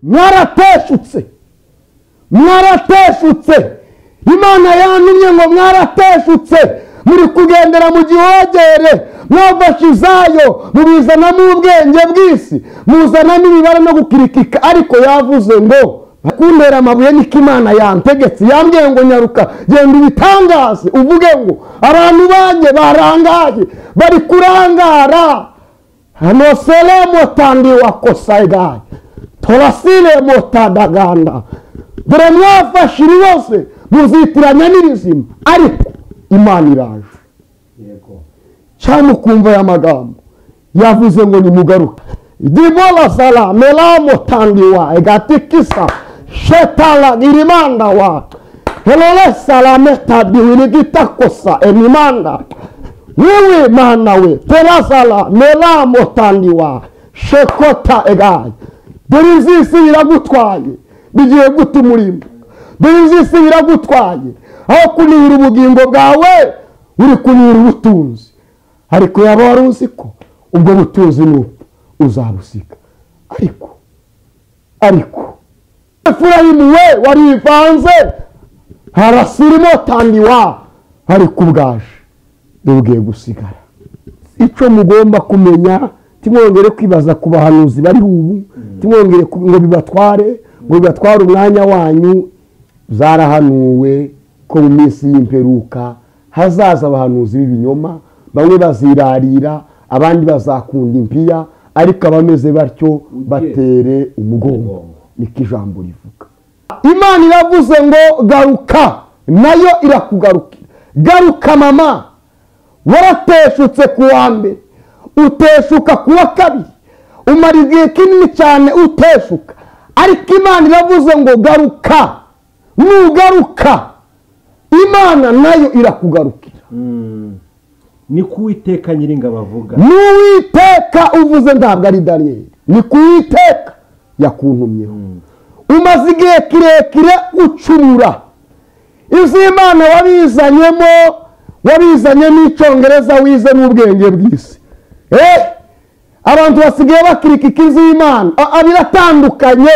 Mwarateshutse, mwarateshutse. Imana yantumye ngo mwarateshutse, muri kugendera mu gihogere, mwafashe izayo mubizanamo ubwenge bw'isi, muzanamo imibare no gukirikika. Ariko yavuze ngo kuntera amabuye niko Imana yantegetse, yambwiye ngo nyaruka genda ubitangaze uvuge ngo abantu banjye barangaye, bari kurangara. Hano tandi wakosaigaye torasile motadaganda. Dore mwafashe ibibazo muzitiranya n'ibizima, ariko Imana iraje. Yego. Cyane ukumva aya magambo yavuze ngo nimugaruke. Dibola sala melamo tandiwa egatikisa shetala girimanda wa helole salameta diwiligitakosa enimanda wewe mana we terasala melamo tandiwa shekota egaye. Dore inzisi biragutwaye, bigiye guta umurimo. Dore inzisi biragutwaye, aho kunihira ubugingo bwawe uri kunihira ubutunzi. Ariko yaba wari uzi ko ubwo butunzi n'upfa uzabusiga. Ariko Efurayimu we warivanze harasirimo tandiwa, ariko ubwaje bugiye gusigara. Icyo mugomba kumenya, timwongere kwibaza ku bahanuzi bari ubu, timwongere ngo bibatware, ngo bibatware umwanya wanyu. Zarahanuwe ko mu minsi y'imperuka hazaza abahanuzi b'ibinyoma, bamwe bazirarira, abandi bazakunda impiya, ariko abameze batyo batere umugongo. Niko ijambo rivuga. Imana iravuze ngo garuka, nayo irakugarukira. Garuka mama, warateshutse ku wa mbere, uteshuka ku wa kabiri, umara igihe kinini cyane uteshuka, ariko Imana iravuze ngo garuka. Nugaruka Imana nayo irakugarukira. Ni kuwiteka Nyiringabo avuga. N'Uwiteka uvuze, ntabwo ari Daniel, ni kuwiteka yakuntumyeho. Umaze igihe kirekire ucumura. Izi Imana wabizanyemo, wabizanye n'icyongereza wize n'ubwenge bw'isi. Abantu basigaye bakirikika izi Imana. Biratandukanye,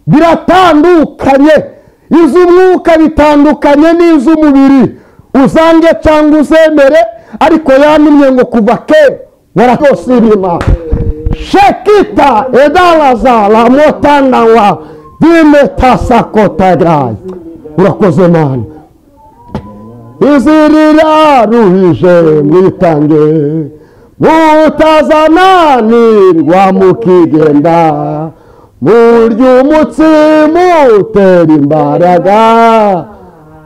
biratandukanye. Iz'umwuka bitandukanye n'iz'umubiri. Uzange cyangwa uzemere, ariko yantumye ngo kuva kera waratosirima shekita edalaza la motana wa dimetasakotagrai. Urakoze Mana. Izirira ruhije mwitange, mutazananirwa mukigenda, murya umutsima utera imbaraga,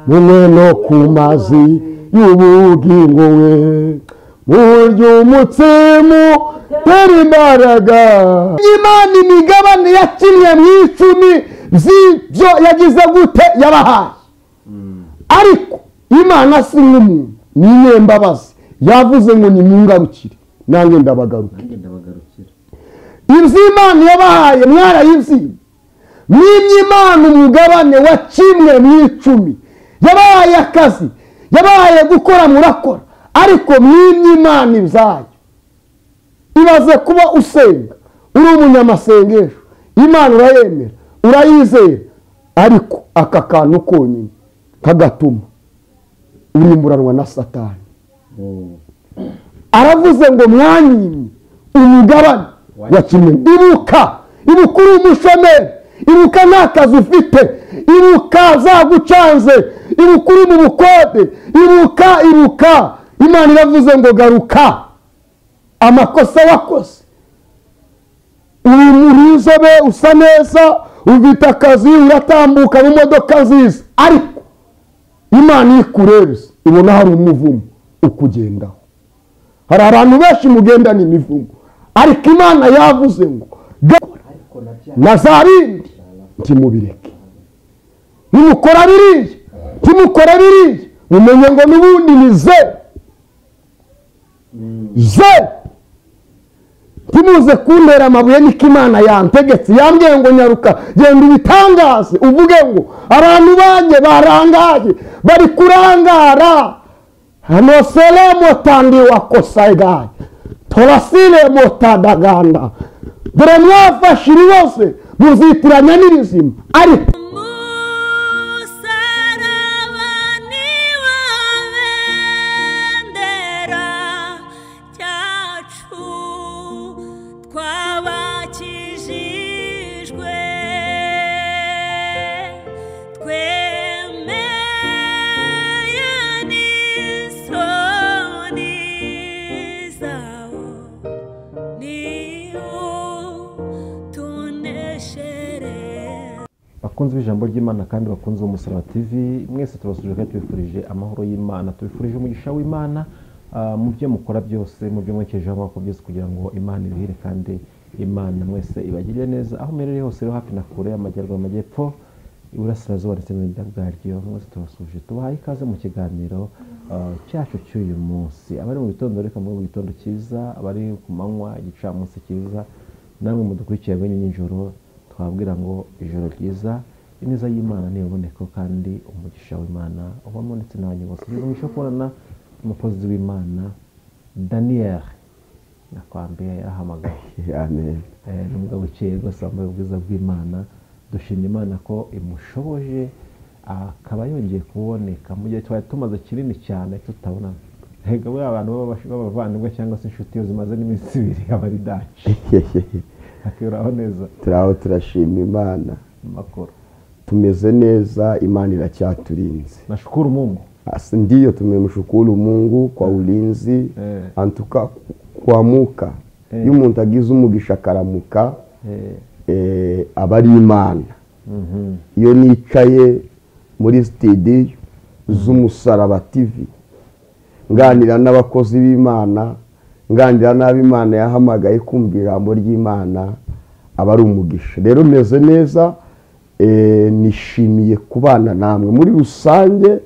munywe no ku mazi y'ubugingo we. Murya umutsima utera imbaraga. Imana imigabane ya kimwe mu icumi z'ibyo yagize gute yabahaye. Ariko Imana si nk'umuntu, ni inyembabazi. Yavuze ngo nimungarukire nanjye ndabagarukira. Ibyo Imana yabahaye mwarayibyiye. Mwimye Imana umugabane wa kimwe mu icumi. Yabahaye akazi, yabahaye gukora murakora, ariko mwimye Imana ibyayo. Ibaze kuba usenga uri umunyamasengesho, Imana urayemera, urayizera, ariko aka kantu konyine kagatuma urimburanwa na Satani. Aravuze ngo mwanyimye umugabane wa kimwe. Ibuka, ibuka uri umushomeri, ibuka nta kazi ufite, ibuka zagucanze, ibuka uri mu bukode, ibuka, ibuka. Imana iravuze ngo garuka. Amakosa wakoze, uri muri inzobe, usa neza, ufite akazi, uratambuka mu modoka nziza, ariko Imana ikurebye ibona hari umuvumo ukugendaho. Hari abantu benshi mugendana imivumo, ariko Imana yavuze ngo na za bindi ntimubireke. Nimukora biriya, ntimukora biriya, mumenye ngo n'ubundi ni ze ze. Ntimuze kuntera amabuye niko Imana yantegetse, yambwiye ngo nyaruka genda ubitangaze uvuge ngo abantu banjye barangaye, bari kurangara. Hano selemo tandi wakosaigaye torasile motadaganda. Dore mwafashe ibibazo Muzitiranya n'ibizima ariko bakunze ijambo ry'Imana kandi bakunze Umusaraba TV, mwese tubasuje kandi tubifurije amahoro y'Imana, tubifurije umugisha w'Imana mu byo mukora byose, mu byo mwekeje amaboko byose, kugira ngo Imana ibihire kandi Imana mwese ibagirire neza aho muherereye hose, hafi na kure, amajyaruguru, amajyepfo, iburasirazuba ndetse n'uburengerazuba. Mwese tubasuje tubahaye ikaze mu kiganiro cyacu cy'uyu munsi. Abari mu gitondo reka mu gitondo cyiza, abari ku manywa igicamunsi cyiza, namwe mudukurikiye benye nijoro twabwira ngo ijoro ryiza, ineza y'Imana niboneko kandi umugisha w'Imana ubamo ndetse n'abanyu bose. Umugisha kubonana n'umukozi w'Imana Daniel nakwambiye yarahamagaye. Amen. N'umugabo ukeye rwose wambaye ubwiza bw'Imana. Dushimye Imana ko imushoboje akaba yongeye kuboneka mu gihe twari tumaze kinini cyane tutabonana. Ega buriya abantu b'abavandimwe cyangwa se inshuti iyo zimaze n'iminsi ibiri aba ari daci. Akiraho neza. Turaho turashima Imana. Makuru. Tumeze neza, Imana iracyaturinze. Nashukuru Mungu. Ndiyo, tumemshukuru Mungu kwa ulinzi. Antuka kuamuka. Iyo umuntu agize umugisha akaramuka, aba ari Imana. Iyo nicaye muri studio z'Umusaraba TV nganira n'abakozi b'Imana, nganira n'ab'Imana yahamagaye kumva ijambo ry'Imana, aba ari umugisha. Rero meze neza, nishimiye kubana namwe muri rusange.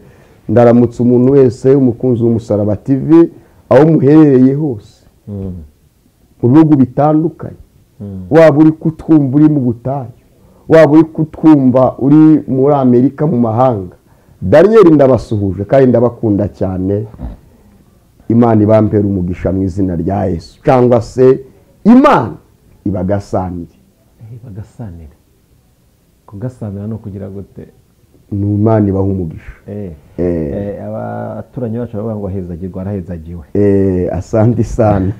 Ndaramutse umuntu wese umukunzi w'Umusaraba TV aho muherereye hose, mu bihugu bitandukanye, waba uri kutwumva uri mu butayu, waba uri kutwumva uri muri Amerika, mu mahanga, Daniel ndabasuhuje kandi ndabakunda cyane. Imana ibampera umugisha mu izina rya Yesu, cyangwa se Imana ibagasanire. Ibagasanire. Kugasanira no kugira gute? Ni Imana ibaha umugisha. Abaturanyi bacu bavuga ngo ahezagirwa arahezagiwe. Asante sana.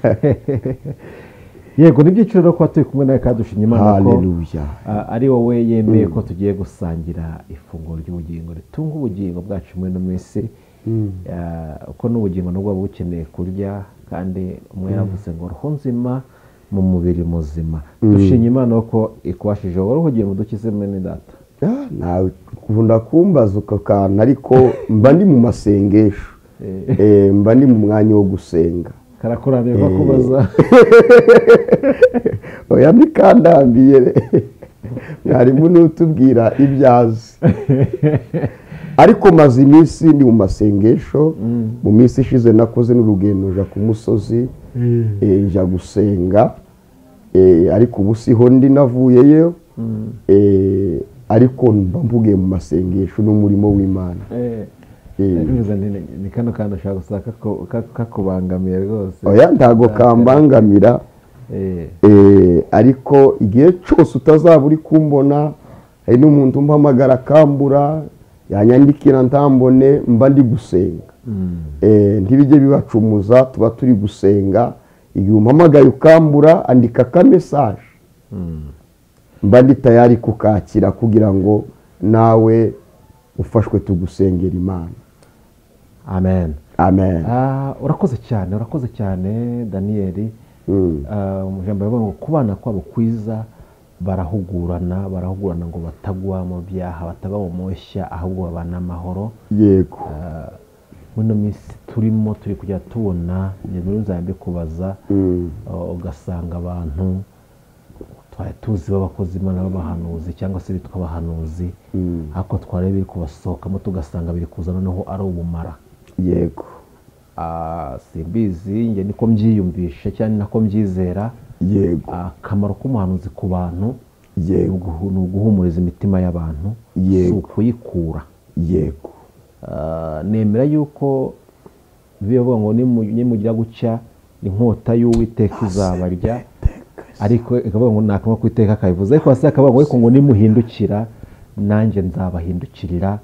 Yego, n'ibyiciro rero kuba turi kumwe nawe kandi dushimye Imana ko Haleluya. Ari wowe yemeye ko tugiye gusangira ifunguro ry'ubugingo ritunga ubugingo bwacu muri ino minsi. Uko n'ubugingo nubwo buba bukeneye kurya, kandi umwe yaravuze ngo roho nzima mu mubiri muzima. Dushimye Imana ko ikubashije wowe uhugiye mu dukize mwene data. Nawe ukunda kumbaza uko kantu, ariko mba ndi mu masengesho, mba ndi mu mwanya wo gusenga. Karakurambiye ko kubaza. Oya ntikandambiye, mwarimu nutubwira ibyazi. Ariko maze iminsi ndi mu masengesho. Mu minsi ishize nakoze n'urugendo nja ku musozi, nja gusenga, ariko ubu siho ndi, navuyeyo. Ariko mba mvugiye mu masengesho n'umurimo w'Imana. Ni kano kantu ushaka gusaka kakubangamiye rwose. Oya ntago kambangamira. Ariko igihe cyose utazaba uri kumbona, hari n'umuntu umpamagara akambura, yanyandikira ntambone, mba ndi gusenga. Ntibijye bibacumuza, tuba turi gusenga. Igihe umpamagaye ukambura, andika ka message, mba ndi tayari kukakira kugira ngo nawe ufashwe tugusengera Imana. Amen. Amen. Urakoze cyane, urakoze cyane Daniel. Umujambo yavuga ngo kubana kwabo kwiza barahugurana, barahugurana ngo batagwa mu byaha, batagwa mu moshya, ahubwo babana amahoro. Yego. Muno minsi turimo turi kujya tubona, muri nzambe kubaza, ugasanga abantu twari tuzi b'abakozi Imana b'abahanuzi cyangwa se bitwa abahanuzi, ariko twarebe biri kubasohokamo tugasanga biri kuza noneho ari ubumara. Yego. Simbizi njye niko mbyiyumvisha cyane nako mbyizera. Yego. Akamaro k'umuhanuzi ku bantu, Yego, ni uguhumuriza imitima y'abantu, si ukuyikura. Yego. Nemera yuko bivuga ngo nimugira gucya inkota y'Uwiteka izabarya. Ariko ikavuga ngo nakamwe kwiteka kabivuze, ariko hasi akavuga ngo ariko ngo nimuhindukira nanjye nzabahindukirira,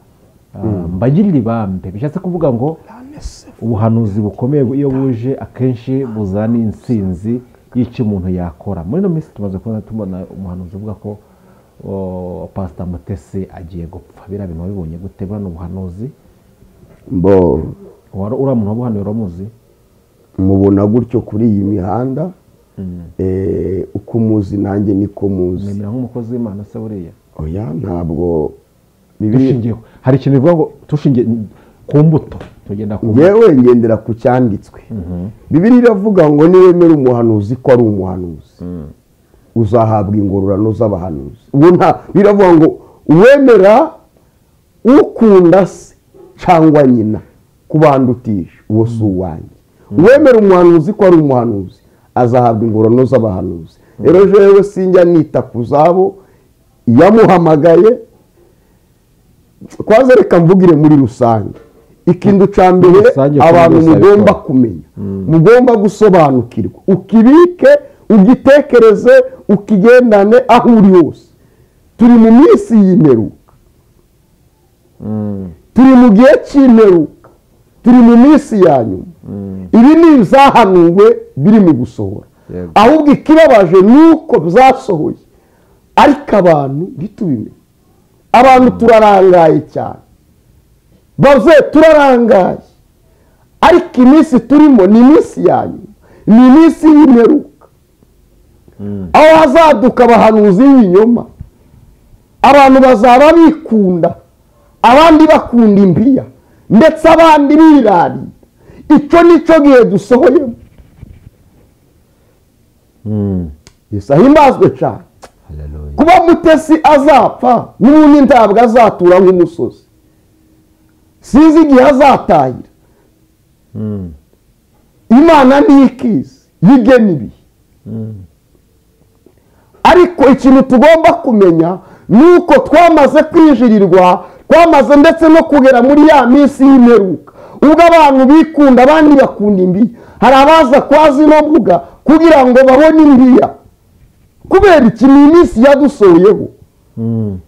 mbagirire ibambe. Bishatse kuvuga ngo ubuhanuzi bukomeye iyo buje akenshi buzana insinzi y'icyo umuntu yakora. Muri ino minsi tumaze kubona tubona umuhanuzi uvuga ko Pastor Mutesi agiye gupfa. Biriya bintu wabibonye gute? Buriya ni ubuhanuzi? Mbo uriya muntu wabuhanuye uramuzi? Mubona gutyo kuri iyi mihanda, uko umuzi nanjye niko muzi. Mwemera nk'umukozi w'Imana se buriya? Oya, ntabwo dushingiye, hari ikintu bivuga ngo tushingiye ku mbuto, tugenda ku mbuto. Yewe ngendera ku cyanditswe. Bibiliya iravuga ngo niwemera umuhanuzi ko ari umuhanuzi, uzahabwa ingororano z'abahanuzi. Ubu nta biravuga ngo uwemera ukunda se cyangwa nyina kubandutisha, uwo si uwanjye. Uwemera umuhanuzi ko ari umuhanuzi azahabwa ingororano z'abahanuzi. Rero jewe sinjya nita ku zabo yamuhamagaye. Kwanza reka mvugire muri rusange. Ikintu cya mbere abantu mugomba kumenya, mugomba gusobanukirwa, ukibike, ugitekereze, ukigendane aho uri hose. Turi mu minsi y'imperuka, turi mu gihe cy'imperuka, turi mu minsi ya nyuma. Ibi ni ibyahanuwe biri mu gusohora. Ahubwo ikibabaje ni uko byasohoye, ariko abantu ntitubimenye. Abantu turarangaye cyane, baze turarangaye, ariko iminsi turimo ni iminsi ya nyuma, ni iminsi y'imperuka, aho hazaduka abahanuzi b'ibinyoma. Abantu bazaba bikunda, abandi bakunda impiya, ndetse abandi birarira. Icyo nicyo gihe dusohoyemo. Yesu ahimbazwe cyane. Kuba Mutesi azapfa n'ubundi ntabwo azatura nk'umusozi, sinzi igihe azatahira. Imana ntikizi yigena ibihe. Ariko ikintu tugomba kumenya ni uko twamaze kwinjirirwa, twamaze ndetse no kugera muri ya minsi y'imperuka, ubwo abantu bikunda abandi bakunda imbiya. Hari abaza kwa zino mbuga kugira ngo babone imbiya. Kubera iki? Ni iminsi yadusoyeho.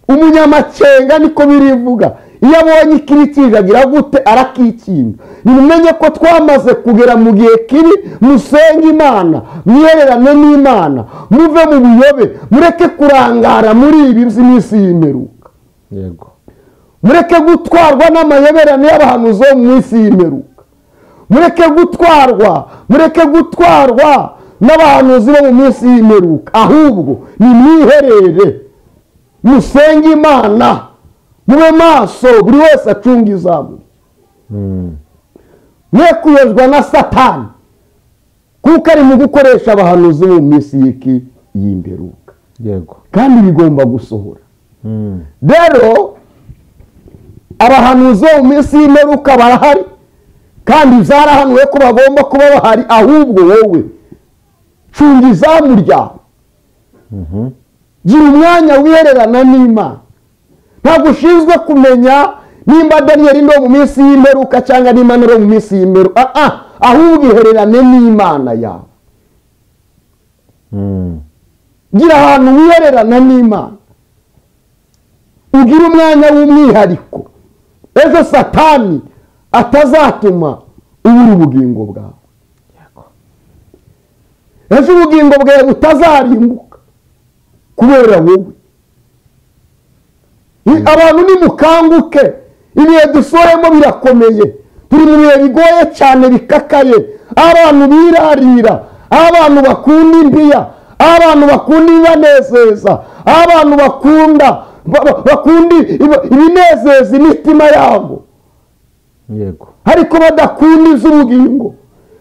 Umunyamakenga niko birivuga, iyo abonye ikibi kije agira gute? Arakikinga. Nimumenye ko twamaze kugera mu gihe kibi. Musenge Imana, mwihererane n'Imana, muve mu buyobe, mureke kurangara muri ibi by'iminsi y'imperuka. Yego, mureke gutwarwa n'amayoberane y'abahanuzi bo mu minsi y'imperuka. Mureke gutwarwa, mureke gutwarwa n'abahanuzi bo mu minsi y'imperuka. Ahubwo nimwiherere, musenge Imana, mube maso, buri wese acunga izamu. Mwe kuyozwa na Satani, kuko ari mu gukoresha abahanuzi bo mu minsi y'iki y'imperuka. Yego, kandi bigomba gusohora. Rero abahanuzi bo mu minsi y'imperuka barahari, kandi byarahanuwe ko bagomba kuba bahari. Ahubwo wowe cunga izamu ryawe, gira umwanya wihererana n'Imana. Ntabwo ushinzwe kumenya nimba Daniel ndo mu minsi y'imperuka cyangwa nimba ndo mu minsi y'imperuka. Ahubwo ihererane n'Imana yawe. Gira ahantu wihererana n'Imana, ugira umwanya w'umwihariko, ejo Satani atazatuma ubura ubugingo bwawe, ejo ubugingo bwawe butazarimbuka kubera wowe. Abantu nimukanguke, ibihe dusohemo birakomeye, turi mu bihe bigoye cyane bikakaye. Abantu birarira, abantu bakunda impiya, abantu bakunda ibibanezeza, abantu bakunda ibinezeza imitima yabo. Yego, ariko badakunda iz'ubugingo.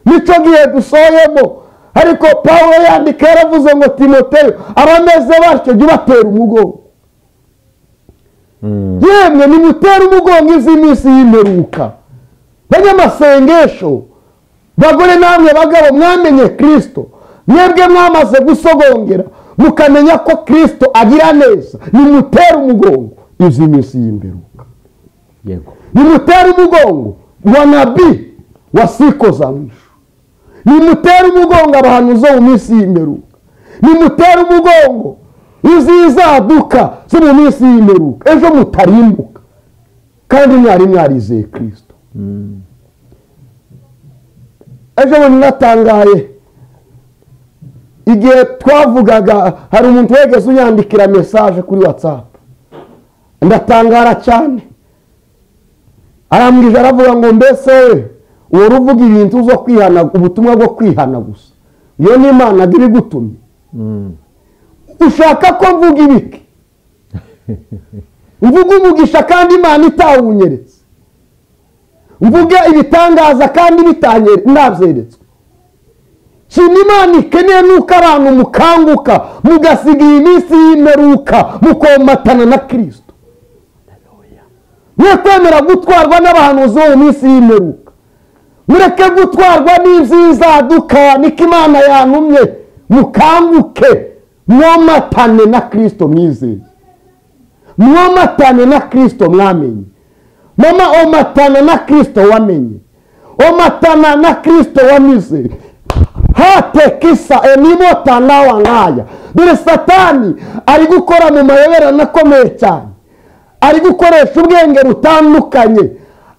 Nicyo gihe dusohemo. Ariko Pawulo yandika yaravuze ngo Timoteyo, abameze batyo jya ubatera umugongo. Yemwe nimutera umugongo iz'iminsi y'imperuka. Banyamasengesho, bagore namwe bagabo, mwamenye Kristo, mwebwe mwamaze gusogongera mukamenya ko Kristo agira neza, nimutera umugongo iz'iminsi y'imperuka. Yego, nimutera umugongo wa nabii wa siku za mwisho, nimutera umugongo abahanuzi bo mu minsi y'imperuka, Nimutere umugongo izizaduka zo mu minsi y'imperuka, ejo mutarimbuka kandi mwari mwarizeye Kristo. Ejo bundi natangaye igihe twavugaga, hari umuntu wegeze unyandikira message kuri WhatsApp, ndatangara cyane. Arambwira aravuga ngo mbese we uruvuga ibintu zo kwihana, ubutumwa bwo kwihana gusa, iyo ni Imana ibigutumye. Ushaka ko mvuga ibiki? Mvuga umugisha kandi Imana itawunyeretse, mvuga ibitangaza kandi ntabyeretswe. Kintu Imana ikeneye nuko abantu mukanguka, mugasiga iyi minsi y'imperuka, mukomatana na Kristo. Mwe kwemera gutwarwa n'abahanuzi bo mu minsi y'imperuka, mureke gutwarwa n'ibyizaduka, niko Imana yantumye. Mukanguke, mwomatane na Kristo mwizeye, mwomatane na Kristo mwamenye. Mama, omatana na Kristo wamenye, omatana na Kristo wamizeye. Hate kisa enimotana wangaya. Dore Satani ari gukora mu mayoberana akomeye cyane, ari gukoresha ubwenge butandukanye,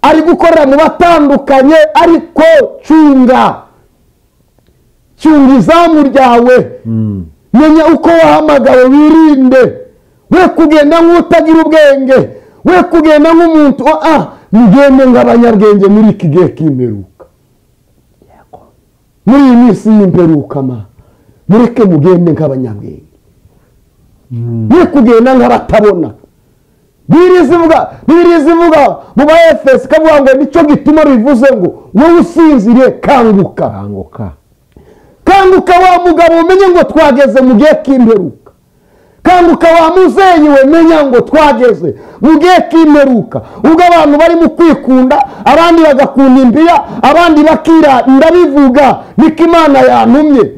ari gukorera mu batandukanye, ariko cunga izamu ryawe. Menya uko wahamagawe, wirinde we kugenda nk'utagira ubwenge, we kugenda nk'umuntu mugende nk'abanyabwenge muri iki gihe k'imperuka, muri iyi minsi y'imperuka. Mureke mugende nk'abanyabwenge, mwe kugenda nk'abatabona. Bibiliya ivuga mu ba Efeso ikavuga ngo nicyo gituma bivuze ngo wowe usinziriye kanguka. Kanguka. Kanguka wa mugabo, umenye ngo twageze mu gihe k'imperuka. Kanguka wa muzeyi we, menya ngo twageze mu gihe k'imperuka. Ubwo abantu bari mu kwikunda, abandi bagakunda imbiya, abandi bakira, ndabivuga niko Imana yantumye.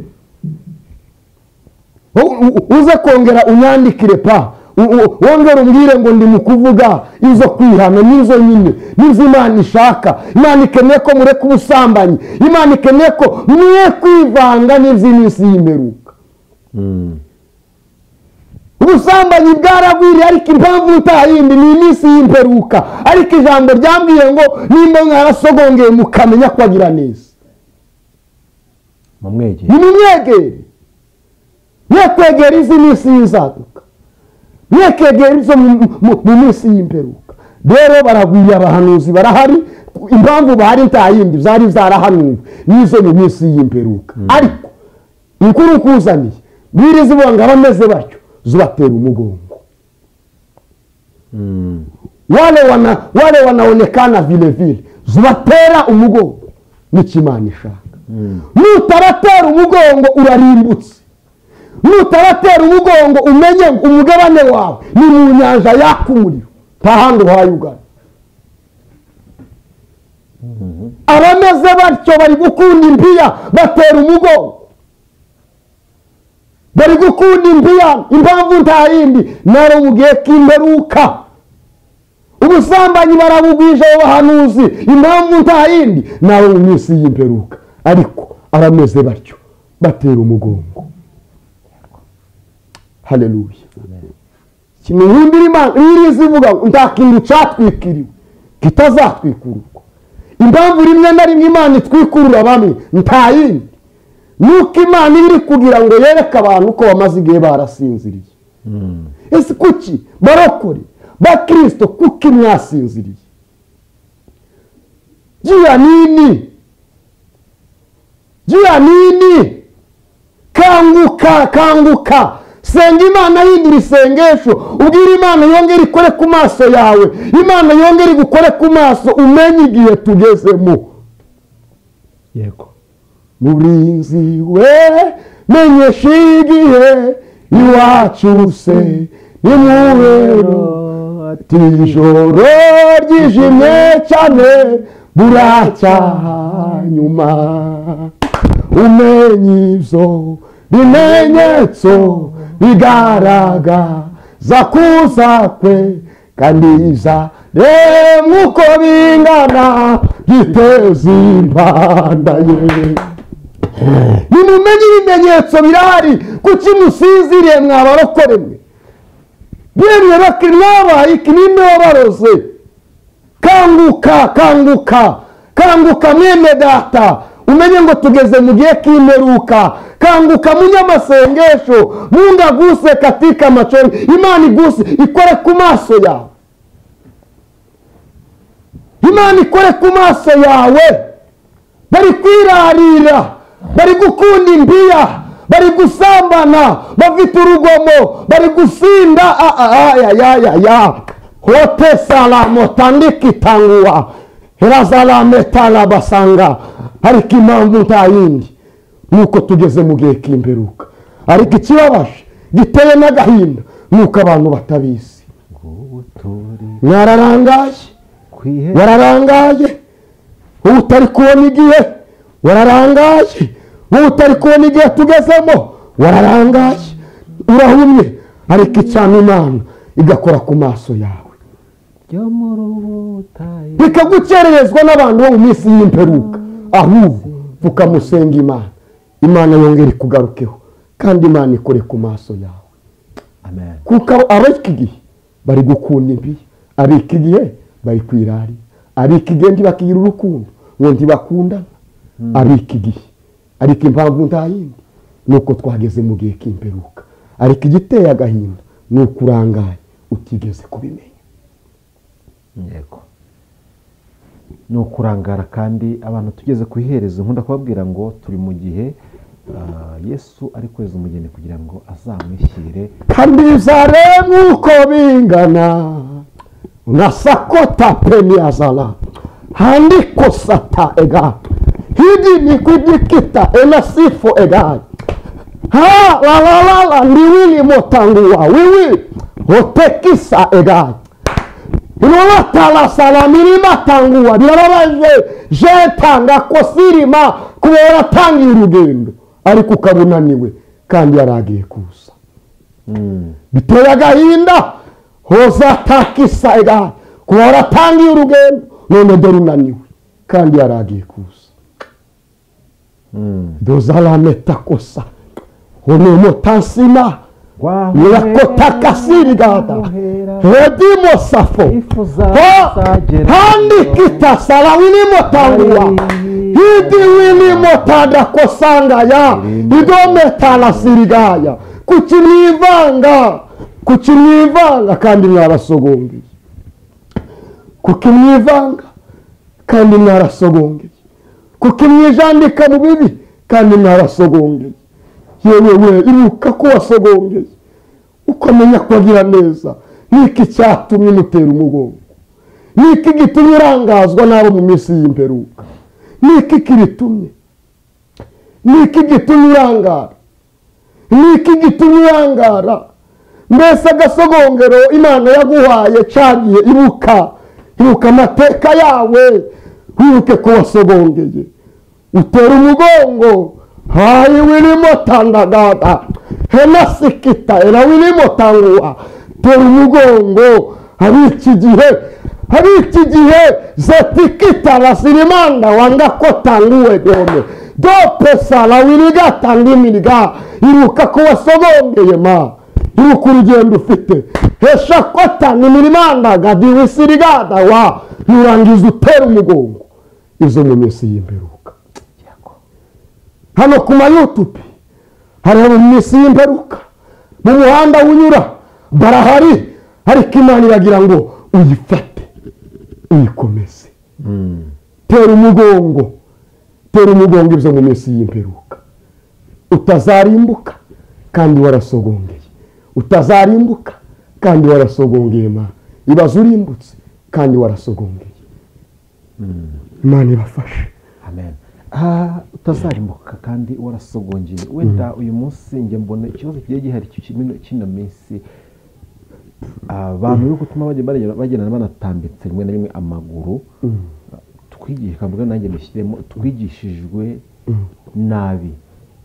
Uze kongera unyandikire pa, wongera umbwire ngo ndi mu kuvuga izo kwihana n'izo nyine n'izo Imana ishaka. Imana ikeneye ko mureka ubusambanyi, Imana ikeneye ko mwe kwivanga n'iby'iminsi y'imperuka. Ubusambanyi bwaragwiriye, ariko impamvu utayindi ni iminsi y'imperuka. Ariko ijambo ryambwiye ngo nimba mwarasogongeye mukamenya ko agira neza, nimumwegere. Mwe kwegera izi minsi y'inzaduka, mwe kwegera izo mu minsi y'imperuka. Rero baragwiriye, abahanuzi barahari, impamvu bahari nta yindi, byari byarahanuwe n'izo mu minsi y'imperuka. Ariko inkuru nkuzaniye, Bibiliya ivuga ngo abameze batyo zubatera umugongo. Wale wanaonekana vile vile, zubatera umugongo. Nicyo Imana ishaka. Nutabatera umugongo urarimbutse. Nutabatera umugongo umenye umugabane wawe ni mu nyanja yaka umuriro, nta handi uhaye ugana. Abameze batyo bari gukunda impiya, batera umugongo. Bari gukunda impiya, impamvu nta yindi, naro mu gihe k'imperuka. Ubusambanyi barabugwije abo bahanuzi, impamvu nta yindi, naro mu minsi y'imperuka. Ariko abameze batyo batera umugongo. Haleluya. Kimuhimbira Imana, Bibiliya ivuga ngo nta kintu cyatwikiriwe kitazatwikururwa. Impamvu rimwe na rimwe Imana itwikurura bamwe nta yindi, nuko Imana iri kugira ngo yereke abantu ko bamaze igihe barasinziriye. Ese kuki barokore bakristo, kuki mwasinziriye? Jia nini? Jia nini? Kanguka, kanguka. Senga Imana, hindura isengesho, ubwire Imana yongere ikore ku maso yawe, Imana yongere igukore ku maso, umenye igihe tugezemo. Yego. Murinzi we menyesha igihe iwacu se ni muhero, ati ijoro ryijimye cyane buracya nyuma, umenye ibyo bimenyetso bigaragaza kuza kwe, kandi izaremwa uko bingana giteza impanda ye. Nimumenye ibimenyetso birahari. Kuki musinziriye mwabarokore mwe? Bemwe bakiri iki ninde wabaroze? Kanguka, kanguka, kanguka mwene data, umenye ngo tugeze mu gihe k'imperuka. Kanguka munyamasengesho, Mungu aguse katika machoni, Imana iguse ikore ku maso yawe. Imana ikore ku maso yawe. Bari kwirarira, bari gukunda imbiya, bari gusambana, bafite urugomo, bari gusinda. Ya hote salamo tandiki tanguwa herazalameta basanga. Ariko impamvu nta yindi nuko tugeze mu gihe k'imperuka. Ariko ikibabaje giteye n'agahinda nuko abantu batabizi. Mwararangaye, wararangaye, ubu utari kubona igihe, wararangaye, ubu utari kubona igihe tugezemo, wararangaye, urahumye. Ariko icana Imana igakora ku maso yawe, bikagukererezwa n'abantu bo mu minsi y'imperuka. Ahubwo ukamusenga Imana, Imana yongere ikugarukeho, kandi Imana ikore ku maso yawe. Amen. Kuko ab'iki gihe bari gukunda imbi, ab'iki gihe bari kwirari, ab'iki gihe ntibakigira urukundo ngo ntibakundana, ab'iki gihe. Ariko impamvu nta yindi nuko twageze mu gihe k'imperuka. Ariko igiteye agahinda ni ukurangaye utigeze kubimenya. Yego, ni ukurangara. Kandi abantu tugeze ku iherezo, nkunda kubabwira ngo turi mu gihe Yesu ari kweza umugeni kugira ngo azamwishyire. Kandi bizaremwe uko bingana unasakota peni azala handiko sata ega hidi ni kujikita enasifo ega ha la la la la ndiwili motanguwa wiwi hotekisa ega inolata salamiri tanguwa. Birababaje jetanga kosirima kuba waratangiye urugendo ariko ukabunaniwe kandi yaragiye kuza. Biteye agahinda hozatakisa ega kuba waratangiye urugendo none dore unaniwe kandi yaragiye kuza. Dozalamettakosa onomotansima Yakotakasirigada hedimo safo handikita salawinimo tanguwa hidi winimo tadakosanga ya idometala sirigaya. Kuki mwivanga, kuki mwivanga kandi mwarasogongeye, kuki mwivanga kandi mwarasogongeye, kuki mwijandika mu bibi kandi mwarasogongeye. Yewe we, ibuka ko wasogongeye ukamenya ko agira neza. Niki cyatumye mutera umugongo? Niki gitumye urangazwa n'abo mu minsi y'imperuka? Niki kiritumye? Niki gitumye urangara? Niki gitumye urangara? Mbese agasogongero Imana yaguhaye cagiye? Ibuka, ibuka amateka yawe, wibuke ko wasogongeye utera umugongo. Hayi wilimo tandagada henasikita era wilimo tanguwa. Tera umugongo abiki gihe, abiki gihe zetikita lasirimanda wanga ko tanguwe gome dope sala wiliga tangimiriga. Iruka ko wasogongeye ma, iruka urugendo ufite hesha kota nimirimanda gadiwisirigada wa nurangiza utera umugongo izo mu minsi y'imperuka. Hano ku ma YouTube hari mu minsi y'imperuka, mu muhanda unyura barahari, ariko Imana iragira ngo uyifate uyikomeze. Tera umugongo, tera umugongo ibyo mu minsi y'imperuka, utazarimbuka kandi warasogongeye, utazarimbuka kandi warasogongeye. Ma ibaze urimbutse kandi warasogongeye. Imana ibafashe. Amen. Utazarimbuka kandi warasogongeye. Wenda uyu munsi njye mbona ikibazo kigiye gihari kino minsi, abantu bari gutuma bagenda banatambitse rimwe na rimwe amaguru. Twigisha mvuga nanjye nishyiremo, twigishijwe nabi,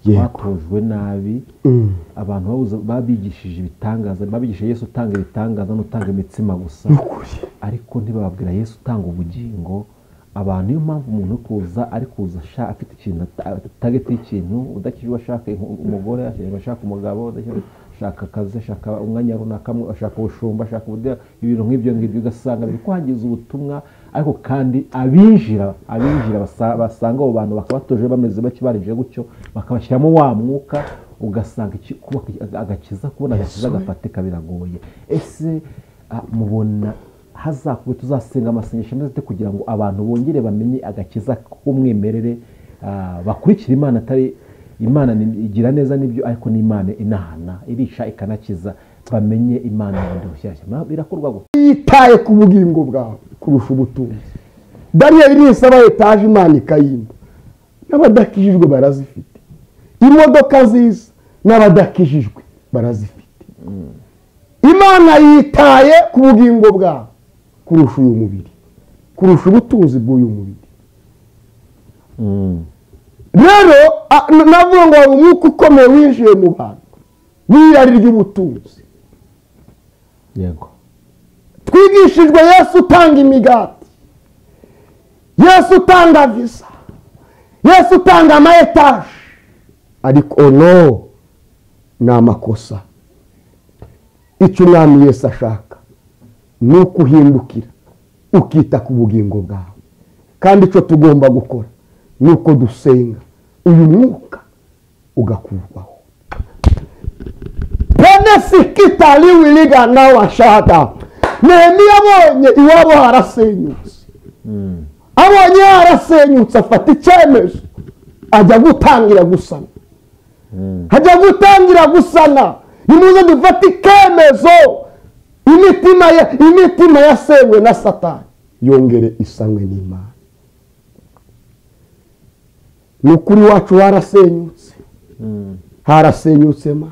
batojwe nabi. Abantu babigishije ibitangaza, babigishije Yesu utanga ibitangaza n'utanga imitsima gusa, ariko ntibababwira Yesu utanga ubugingo. Abantu niyo mpamvu umuntu kuza ari kuza afite ikintu target y'ikintu, udakijwe ashaka umugore, ashaka umugabo, ashaka akazi, ashaka umwanya runaka, ashaka ubushumba, ashaka ibintu nk'ibyo ngibyo, ugasanga biri kwangiza ubutumwa. Ariko kandi abinjira basanga abo bantu bakabatoje bameze bakibarije gutyo, bakabashyiramo wa mwuka, ugasanga agakiza kubona agakiza gafatika biragoye. Ese mubona hazakuba tuzasenga amasengesho ameze kugira ngo abantu bongere bamenye agakiza k'umwimerere, bakurikira Imana, atari Imana igira neza nibyo, ariko n'Imana inahana irisha ikanakiza, bamenye Imana bundi bushyashya. Birakorwa gute? Yitaye ku bugingo bwawe kurusha ubutunzi. Daniel nisaba etaje Imana ikayimba, n'abadakijijwe barazifite. Imodoka nziza n'abadakijijwe barazifite. Imana yitaye ku bugingo bwawe kurusha uyu mubiri, kurusha ubutunzi bw'uyu mubiri. Rero navuga ngo umwuka ukomeye winjiye mu bantu w'irari ry'ubutunzi. Yego, twigishijwe Yesu utanga imigati, Yesu utanga visa, Yesu utanga ama etaje, ariko no ni amakosa. Icyo Umwami Yesu ashaka ni ukuhindukira ukita ku bugingo bwawe. Kandi icyo tugomba gukora ni uko dusenga uyu mwuka ugakurwaho. Nehemiya abonye iwabo harasenyutse, abonye harasenyutse afata icyemezo ajya gutangira gusana, ajya gutangira gusana. Nimuze dufate icyemezo, imitima yasenywe na Satani yongere isanwe n'Imana. Ni ukuri wacu harasenyutse, harasenyutse ma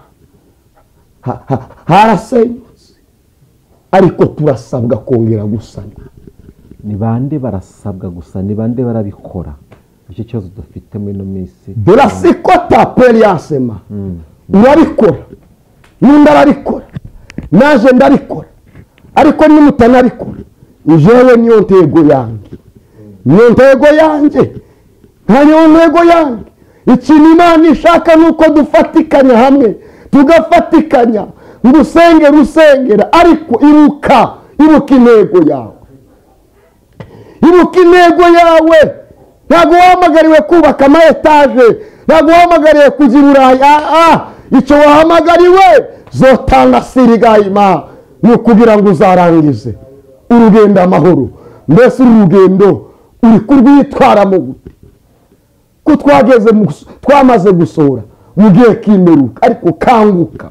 harasenyutse, ariko turasabwa kongera gusana. Ni bande barasabwa gusa? Ni bande barabikora? Icyo kibazo dufite muri ino minsi. Durasikota periasema, urabikora n'undi arabikora, naje ndarikora, ariko nimutanabikora jewe niyo ntego yanjye, niyo ntego yanjye, niyo ntego yanjye. Ikintu Imana ishaka ni uko dufatikanya hamwe, tugafatikanya ngo usengere usengera, ariko ibuka, ibuka intego yawe, ibuka intego yawe. Ntabwo wahamagariwe kubaka ama etaje, ntabwo wahamagariwe kugira uraya. Icyo wahamagariwe zotanga sirigayima ni ukugira ngo uzarangize urugendo amahoro. Mbese uru rugendo uri kurwitwaramo gute? Ko twageze twamaze gusohora mu gihe k'imperuka, ariko kanguka,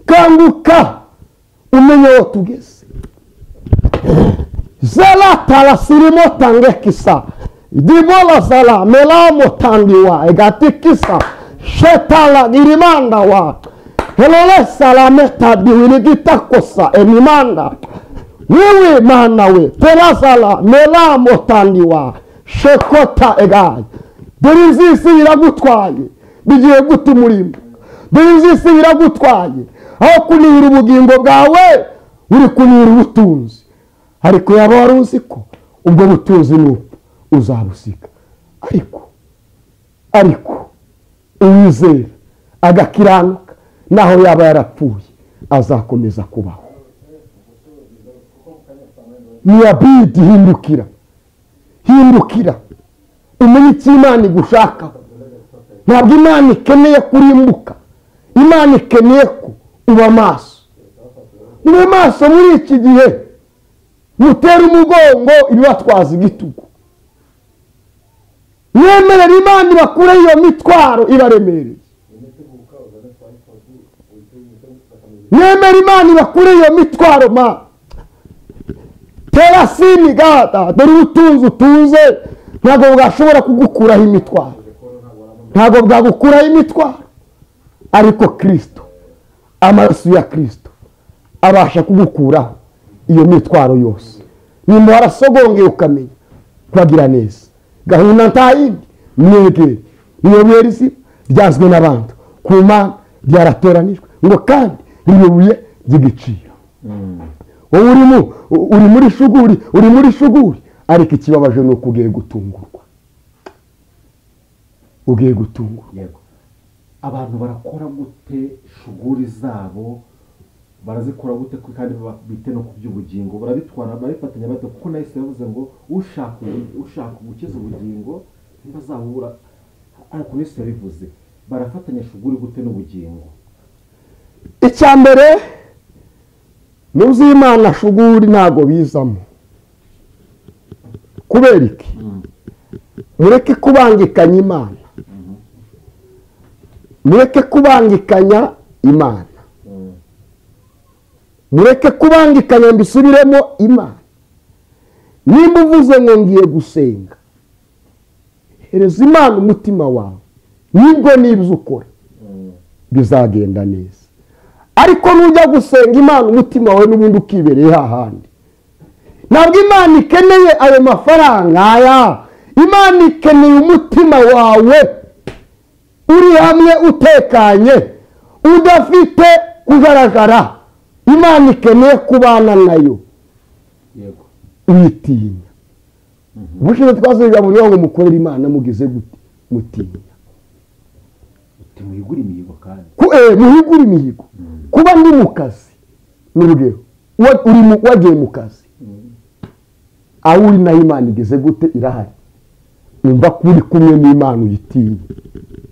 kanguka umenye aho tugeze. Zela tarasirimo tangekisa dibola zala melamo tandiwa egatikisa shetala irimanda wa helole salameta diwiligitakosa enimanda wewe mana we terazala melamo tandiwa shekota egaye. Dore iby'isi biragutwaye, bigiye guta umurimo. Dore iby'isi biragutwaye, aho kunihira ubugingo bwawe uri kunihira ubutunzi. Ariko yaba wari uzi ko ubwo butunzi n'upfa uzabusiga. Ariko uwizera agakiranuka, naho yaba yarapfuye azakomeza kubaho. Niyabidi hindukira, hindukira umenye icyo Imana igushaka. Ntabwo Imana ikeneye kurimbuka, Imana ikeneye ko uba maso. Mube maso muri iki gihe, mutere umugongo ibibatwaza igitugu, mwemerere Imana ibakure iyo mitwaro ibaremereye, mwemere Imana ibakure iyo mitwaro ma terasini gata. Dore ubutunzi utunze ntabwo bwashobora kugukuraho imitwaro, ntabwo bwagukuraho imitwaro, ariko Kristo, amaraso ya Kristo abasha kugukuraho iyo mitwaro yose. Nimba warasogongeye ukamenya kwagira neza, gahunda nta yindi, mwegere niyo buye rizima ryazwe n'abantu ku Mana, ryaratoranijwe ngo kandi ribe ibuye ry'igiciro. Wowe uri muri shuguri, uri muri shuguri, Ariko ikibabaje ni uko ugiye gutungurwa, ugiye gutungurwa. Yego. Abantu barakora gute shuguri zabo, barazikora gute kandi bite no ku by'ubugingo, barabitwara barifatanya bate? Kuko nahise yavuze ngo ushaka gukiza ubugingo ntibazabura, ariko Yesu yabivuze barafatanya shuguri gute n'ubugingo? Icya mbere mu by'Imana shuguri ntago bizamo. Kubera iki? Mureke kubangikanya Imana, mureke kubangikanya Imana, mureke kubangikanya, mbisubiremo, Imana. Nimba uvuze ngo ngiye gusenga, hereza Imana umutima wawe, nibwo nibyo ukora bizagenda neza. Ariko nujya gusenga Imana umutima wawe n'ubundi ukibereye hahandi, ntabwo Imana ikeneye ayo mafaranga aya. Imana ikeneye umutima wawe uri hamwe, utekanye, udafite kugaragara. Imana ikeneye kubana nayo. Yego. Uyitinya. Ubushize twasubije mu ngo mukorere Imana mugize gute? Mutinya. Uti muhigure imihigo kandi. Muhigure imihigo. Kuba ndi mu kazi, ni urugero, wagiye mu kazi, aho uri naho Imana igeze gute? Irahari. Umva ko uri kumwe n'Imana, uyitinye,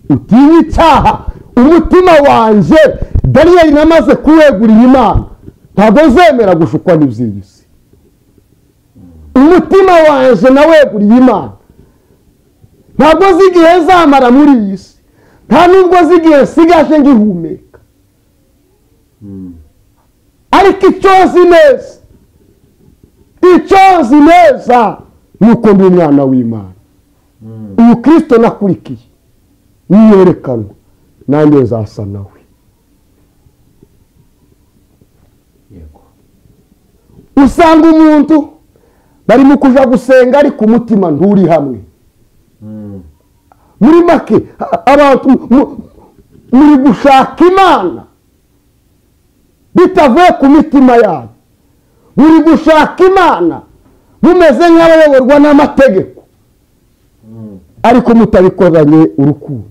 utinye icyaha. Umutima wanjye Daniyeli namaze kuwegurira Imana, ntabwo nzemera gushukwa n'iby'iyi si. Umutima wanjye naweguriye Imana, ntabwo nzi igihe nzamara muri iyi si, nta nubwo nzi igihe nsigaje ngihumeka. Ariko icyo nzi neza, icyo nzi neza ni uko ndi umwana w'Imana. Uyu Kristo nakurikiye niyerekanwa, nanjye nzasa nawe. Yego. Usanga umuntu barimo kuja gusenga ariko umutima nturi hamwe. Muri make abantu muri gushaka Imana bitavuye ku mitima yabo, muri gushaka Imana mumeze nk'abayoborwa n'amategeko, ariko mutabikoranye urukundo.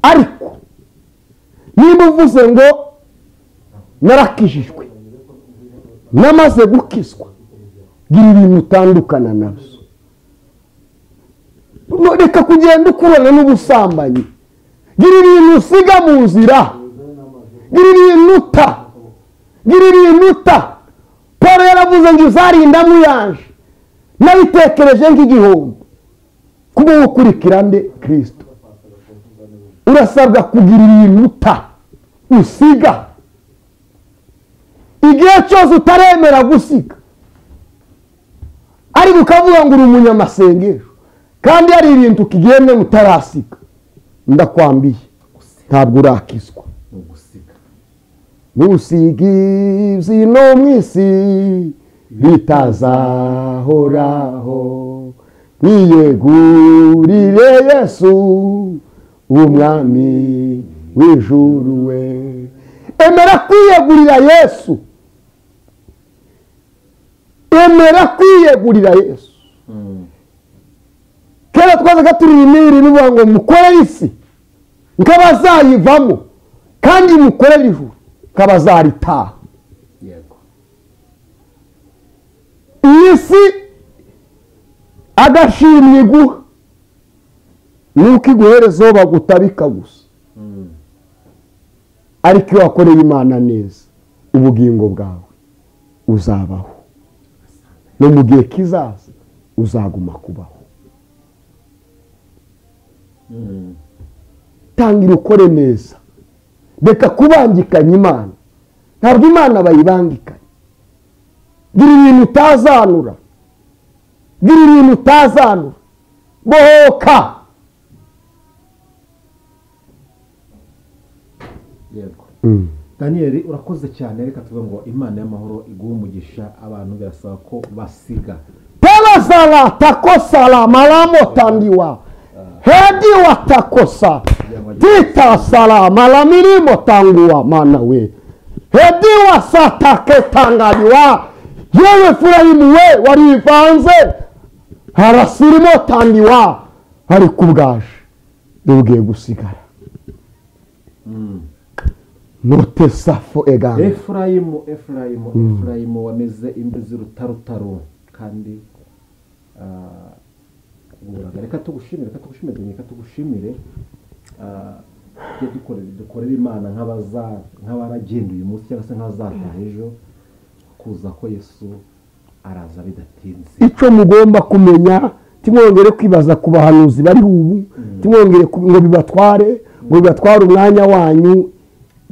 Ariko niba uvuze ngo narakijijwe, namaze gukizwa, gira ibintu utandukana nabyo. Reka kugenda ukurana n'ubusambanyi, gira ibintu usiga mu nzira, gira ibintu uta, gira ibintu uta. Paul yaravuze ngo izarinda muyanje, nabitekereje nk'igihombo kubwo gukurikira nde? Kristo. Urasabwa kugira ibintu uta, usiga. Igihe cyose utaremera gusiga, ariko ukavuga ngo uri umunyamasengesho kandi hari ibintu ukigenda utarasiga, ndakwambiye ntabwo urakizwa. Nusiga ibyino mu isi bitazahoraho, niyegurire Yesu umwami w'ijuru we. Emera kwiyegurira Yesu, emera kwiyegurira Yesu. Kera twazaga turirimba bivuga ngo mukorere isi nk'abazayivamo, kandi mukorere ijuru nk'abazaritaha. Yego. Iyi si agashimwe iguha nuko iguherezaho bagutabika gusa. Ariko iyo wakoreye Imana neza, ubugingo bwawe uzabaho, no mu gihe kizaza uzaguma kubaho. Tangira ukore neza, reka kubangikanya Imana. Ntabwo Imana bayibangikanya. Gira ibintu utazanura, gira ibintu utazanura, bohoka. Yego. Daniel urakoze cyane, reka tuvuge ngo Imana y'amahoro iguhe umugisha. Abantu birasaba ko basiga Telazala takosala malamo tandiwa hedi watakosa tita sala malamirimo tanguwa mana we hedi wasatake tangaliwa Yewe Efurayimu we warivanze, harasirimo tandiwa, ariko ubwaje ugiye gusigara. Notesafo eganga. Efurayimu, Efurayimu, Efurayimu wameze imvi z'urutarutaro kandi reka tugushimire, reka tugushimire, reka tugushimire. Dukorera Imana nk'abaragenda uyu munsi cyangwa se nk'abazataha ejo, kuza ko Yesu araza bidatinze. Icyo mugomba kumenya, timwongere kwibaza ku bahanuzi bari ubu, timwongere ngo bibatware, ngo bibatware umwanya wanyu.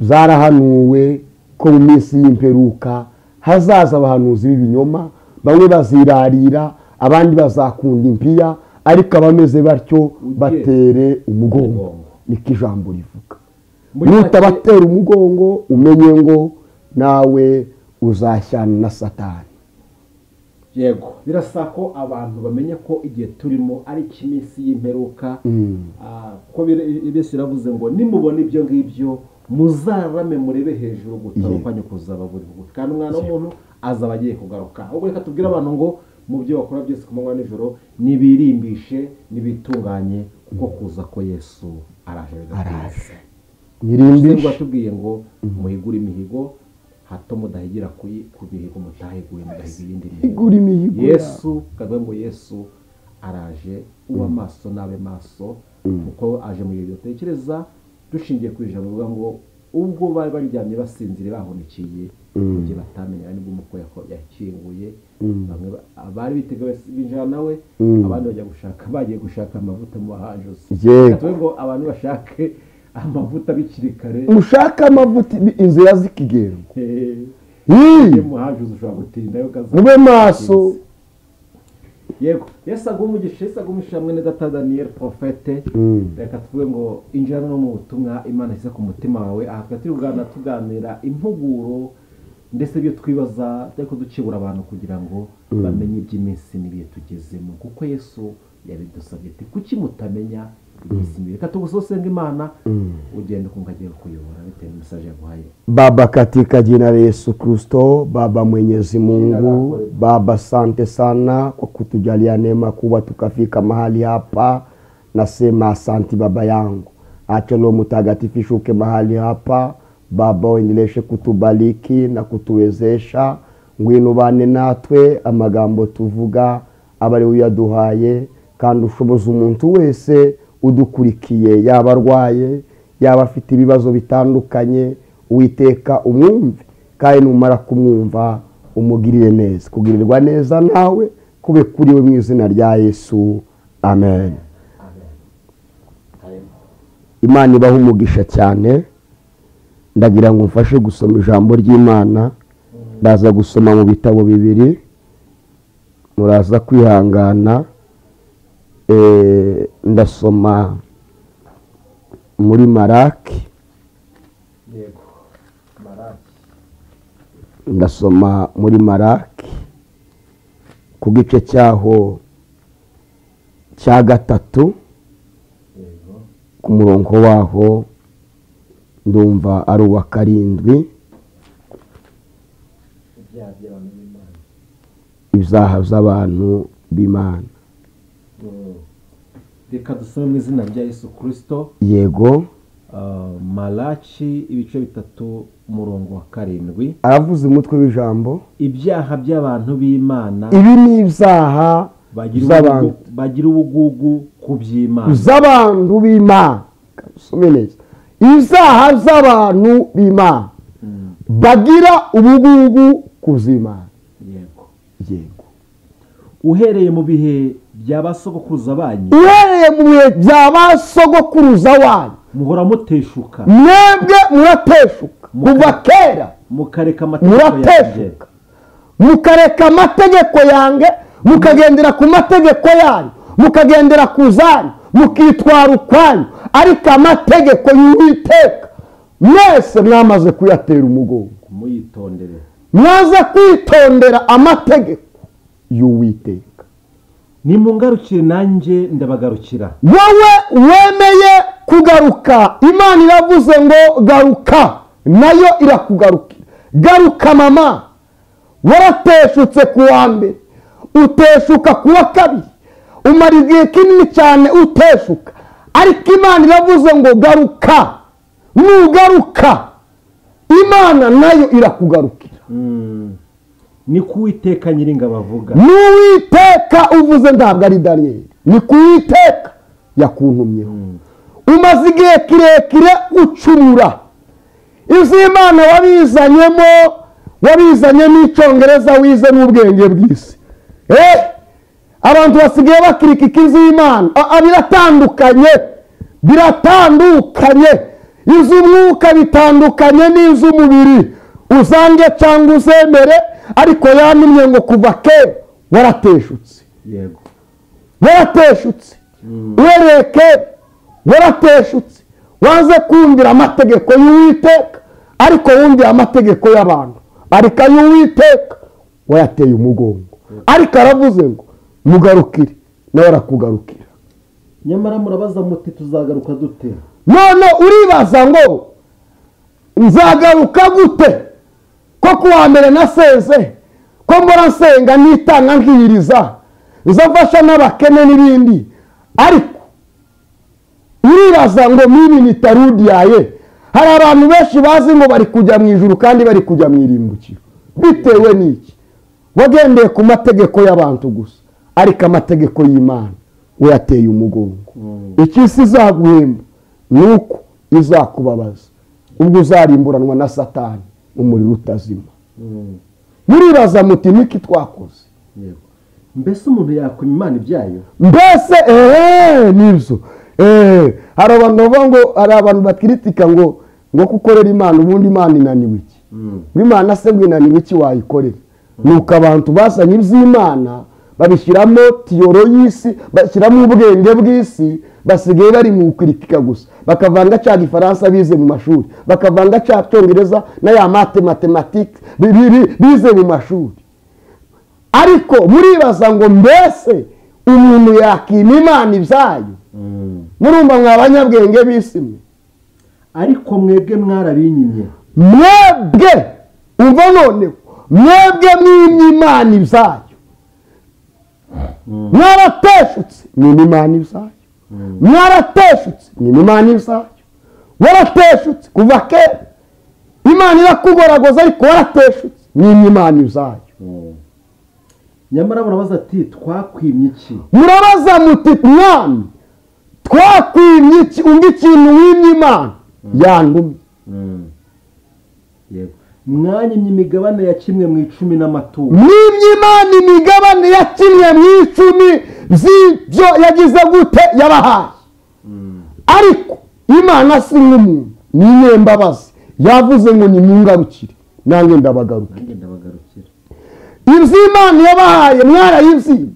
Zarahanuwe ko mu minsi y'imperuka hazaza abahanuzi b'ibinyoma, bamwe bazirarira, abandi bazakunda impiya, ariko abameze batyo batere umugongo. Niko ijambo rivuga. Nutabatera umugongo umenye ngo nawe uzashyana na Satani. Yego, birasa ko abantu bamenye ko igihe turimo ari iminsi y'imperuka, ko Yesu yaravuze ngo nimubona ibyo ngibyo muzarame murebe hejuru, gutaruka kuzaba buri bugufi, kandi umwana w'umuntu azaba agiye kugaruka. Ahubwo reka tubwire abantu ngo mu byo bakora byose ku manywa nijoro nibirimbishe, nibitunganye, kuko kuza ko Yesu araje bidatinze. Nirimbishe. Watubwiye ngo muhigure imihigo, hato mudahigira ku mihigo mutahiguye, mudahiga iyindi mihigo. Yesu kavuga ngo Yesu araje, uba maso nabe maso, kuko aje mu gihe dutekereza dushingiye ku ijambo rivuga ngo ubwo bari baryamye basinzire bahunikiye, mu gihe batamenya nibwo umukwe yakinguye, bamwe bari biteguye binjira nawe, abandi bajya gushaka, bagiye gushaka amavuta mu bahanjuzi. Tuvuge ngo abantu bashake amavuta bikiri kare, mushaka amavuta inzira zikigendwa. Muhanjuzi ushobora gutinda mube maso. Yego, Yesu agumugisha, Yesu agumugisha mwene data Daniel Prophète. Reka tuvuge ngo injira no mu butumwa Imana ishyize ku mutima wawe. Aha twari turi tuganira impuguro ndetse ibyo twibaza, ariko dukebura abantu kugira ngo bamenye iby'iminsi n'ibihe tugezemo, kuko Yesu yabidusabye ati kuki mutamenya iminsi mibi. Reka tugusenga Imana, ugende ukumva agiye kukuyobora bitewe n'mesaje yaguhaye. Baba, katika jina la Yesu Kristo, Baba Mwenyezi Mungu, Baba asante sana kwa kutujalia neema kubwa tukafika mahali hapa. Nasema asante Baba yangu. Acha Roho Mtakatifu ishuke mahali hapa. Baba, uendeleshe kutubariki na kutuwezesha. Ngwino bane natwe, amagambo tuvuga abari uyaduhaye, kandi ushoboza umuntu wese udukurikiye, yaba arwaye, yaba afite ibibazo bitandukanye, Uwiteka umwumve, kandi numara kumwumva umugirire neza. Kugirirwa neza nawe kube kuri we mu izina rya Yesu, amen. Imana ibahe umugisha cyane. Ndagira ngo mfashe gusoma ijambo ry'Imana. Ndaza gusoma mu bitabo bibiri, muraza kwihangana. Ndasoma muri Maraki. Yego, Maraki. Ndasoma muri Maraki ku gice cyaho cya 3, ku murongo waho ndumva ari uwa 7. Ibyaha by'abantu b'Imana. Reka dusome mu izina rya Yesu Kristo. Yego. Malaki ibice 3 umurongo wa 7. Aravuze umutwe w'ijambo ibyaha by'abantu b'Imana. Ibi ni ibyaha bagira ubugugu ku by'Imana. Z'abantu b'Imana. Usome neza. Ibyaha by'abantu b'Imana bagira ubugugu ku by'Imana. Yego. Yego. Uhereye mu bihe bya basogokuruza banyu, uhereye mu bihe bya basogokuruza wanyu, muhora muteshuka, mwebwe murateshuka kuva kera, mukareka amategeko yanjye, mukareka amategeko yanjye, mukagendera ku mategeko yanyu, mukagendera ku zanyu, mukitwara ukwanyu, ariko amategeko y'Uwiteka mwese mwamaze kuyatera umugongo. Muyitondere, mwaze kwitondera amategeko y'Uwiteka. Nimungarukire nanjye ndabagarukira. Wowe wemeye kugaruka, Imana iravuze ngo garuka, nayo irakugarukira. Garuka mama, Warateshutse ku wa mbere, uteshuka ku wa kabiri, umara igihe kinini cyane uteshuka, ariko Imana iravuze ngo garuka. Nugaruka Imana nayo irakugarukira. Ni ku Uwiteka Nyiringabo avuga. N'Uwiteka uvuze, ntabwo ari Daniyeli, ni ku Uwiteka yakuntumyeho. Umaze igihe kirekire ucumura. Iby'Imana wabizanyemo, wabizanyemo icyongereza wize n'ubwenge bw'isi. Abantu basigaye bakirikika iby'Imana, biratandukanye, biratandukanye. Iz'umwuka bitandukanye n'iz'umubiri, uzange cyangwa uzemere, ariko yantumye ngo kuva kera warateshutse. Yego, warateshutse. Uhereye kera warateshutse, wanze kumvira amategeko y'Uwiteka, ariko wumvira amategeko y'abantu, ariko ay'Uwiteka wayateye umugongo. Ariko aravuze ngo mugarukire, nawe arakugarukira. Nyamara murabaza muti tuzagaruka dute? None uribaza ngo nzagaruka gute, ko kuwa mbere nasenze, ko mbora nsenga nitanga nkiyiriza, nzafasha n'abakene n'ibindi, ariko uribaza ngo mimi nitarudiyaye. Hari abantu benshi bazi ngo bari kujya mu ijuru kandi bari kujya mu irimbukiro. Bitewe n'iki? Wagendeye ku mategeko y'abantu gusa, ariko amategeko y'Imana uyateye umugongo. Icyo isi izaguhemba nuko izakubabaza, ubwo uzarimburanwa na Satani umuriro utazima. Muribaza muti niki twakoze? Mbese umuntu yakwima Imana ibyayo? Mbese nibyo. Hari abantu bavuga ngo, hari abantu bakiritika ngo kukorera Imana, ubundi Imana inaniwe iki? Imana se ngo inaniwe iki wayikorera? Nuko abantu bazanye iby'Imana babishyiramo tiyoro y'isi, bashyiramo ubwenge bw'isi, basigaye bari mu kuritika gusa, bakavanga cya gifaransa bize mu mashuri, bakavanga cya cyongereza na ya matematike bize mu mashuri. Ariko muribaza ngo mbese umuntu yakima Imana ibyayo? Murumva mwa banyabwenge b'isi mwe? Ariko mwebwe mwarabinyimye. Mwebwe umva noneho, mwebwe mwimye Imana ibyayo, mwarateshutse mwimye Imana ibyayo, mwarateshutse mwimye Imana ibyayo, warateshutse kuva kera. Imana irakugoragoza ariko warateshutse mwimye Imana ibyayo. Nyamara murabaza ati twakwimye iki? Murabaza muti mwami twakwimye iki? Undi kintu wimye Imana yantumye. Yego, mwanyimye imigabane ya kimwe mu icumi n'amaturo. Mwimye Imana imigabane ya kimwe mu icumi z'ibyo yagize gute yabahaye. Ariko Imana si nk'umuntu, ni inyembabazi, yavuze ngo nimungarukire nanjye ndabagarukira. Iby'Imana yabahaye mwarayizimye.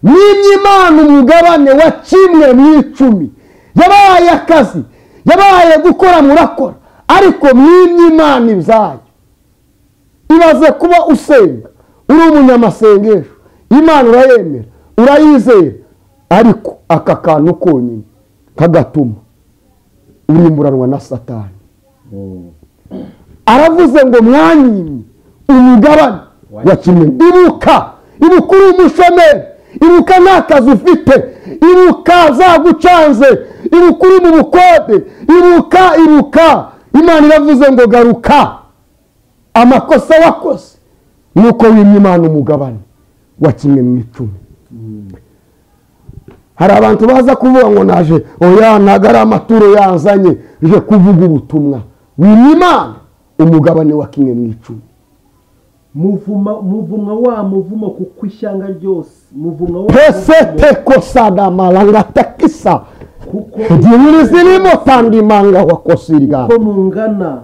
Mwimye Imana umugabane wa kimwe mu icumi. Yabahaye akazi, yabahaye gukora murakora, ariko mwimye Imana ibyayo. Ibaze kuba usenga uri umunyamasengesho, Imana urayemera, urayizera, ariko aka kantu konyine kagatuma urimburanwa na Satani. Aravuze ngo mwanyimye umugabane wa kimwe. Ibuka, ibuka uri umushomeri, ibuka nta kazi ufite, ibuka zagucanze, ibuka uri mu bukode, ibuka, ibuka. Imana iravuze ngo garuka. Amakosa wakoze nuko wimye Imana umugabane wa kimwe mu icumi. Hari abantu baza kuvuga ngo naje, oya ntago ari amaturo yanzanye, je kuvuga ubutumwa. Wimye Imana umugabane wa kimwe mu icumi. Muvumwa wa muvumo kuko ishyanga ryose muvumwa wa pesete kosada malanga takisa kuko zirimo tandimanga wakosiriga ko mungana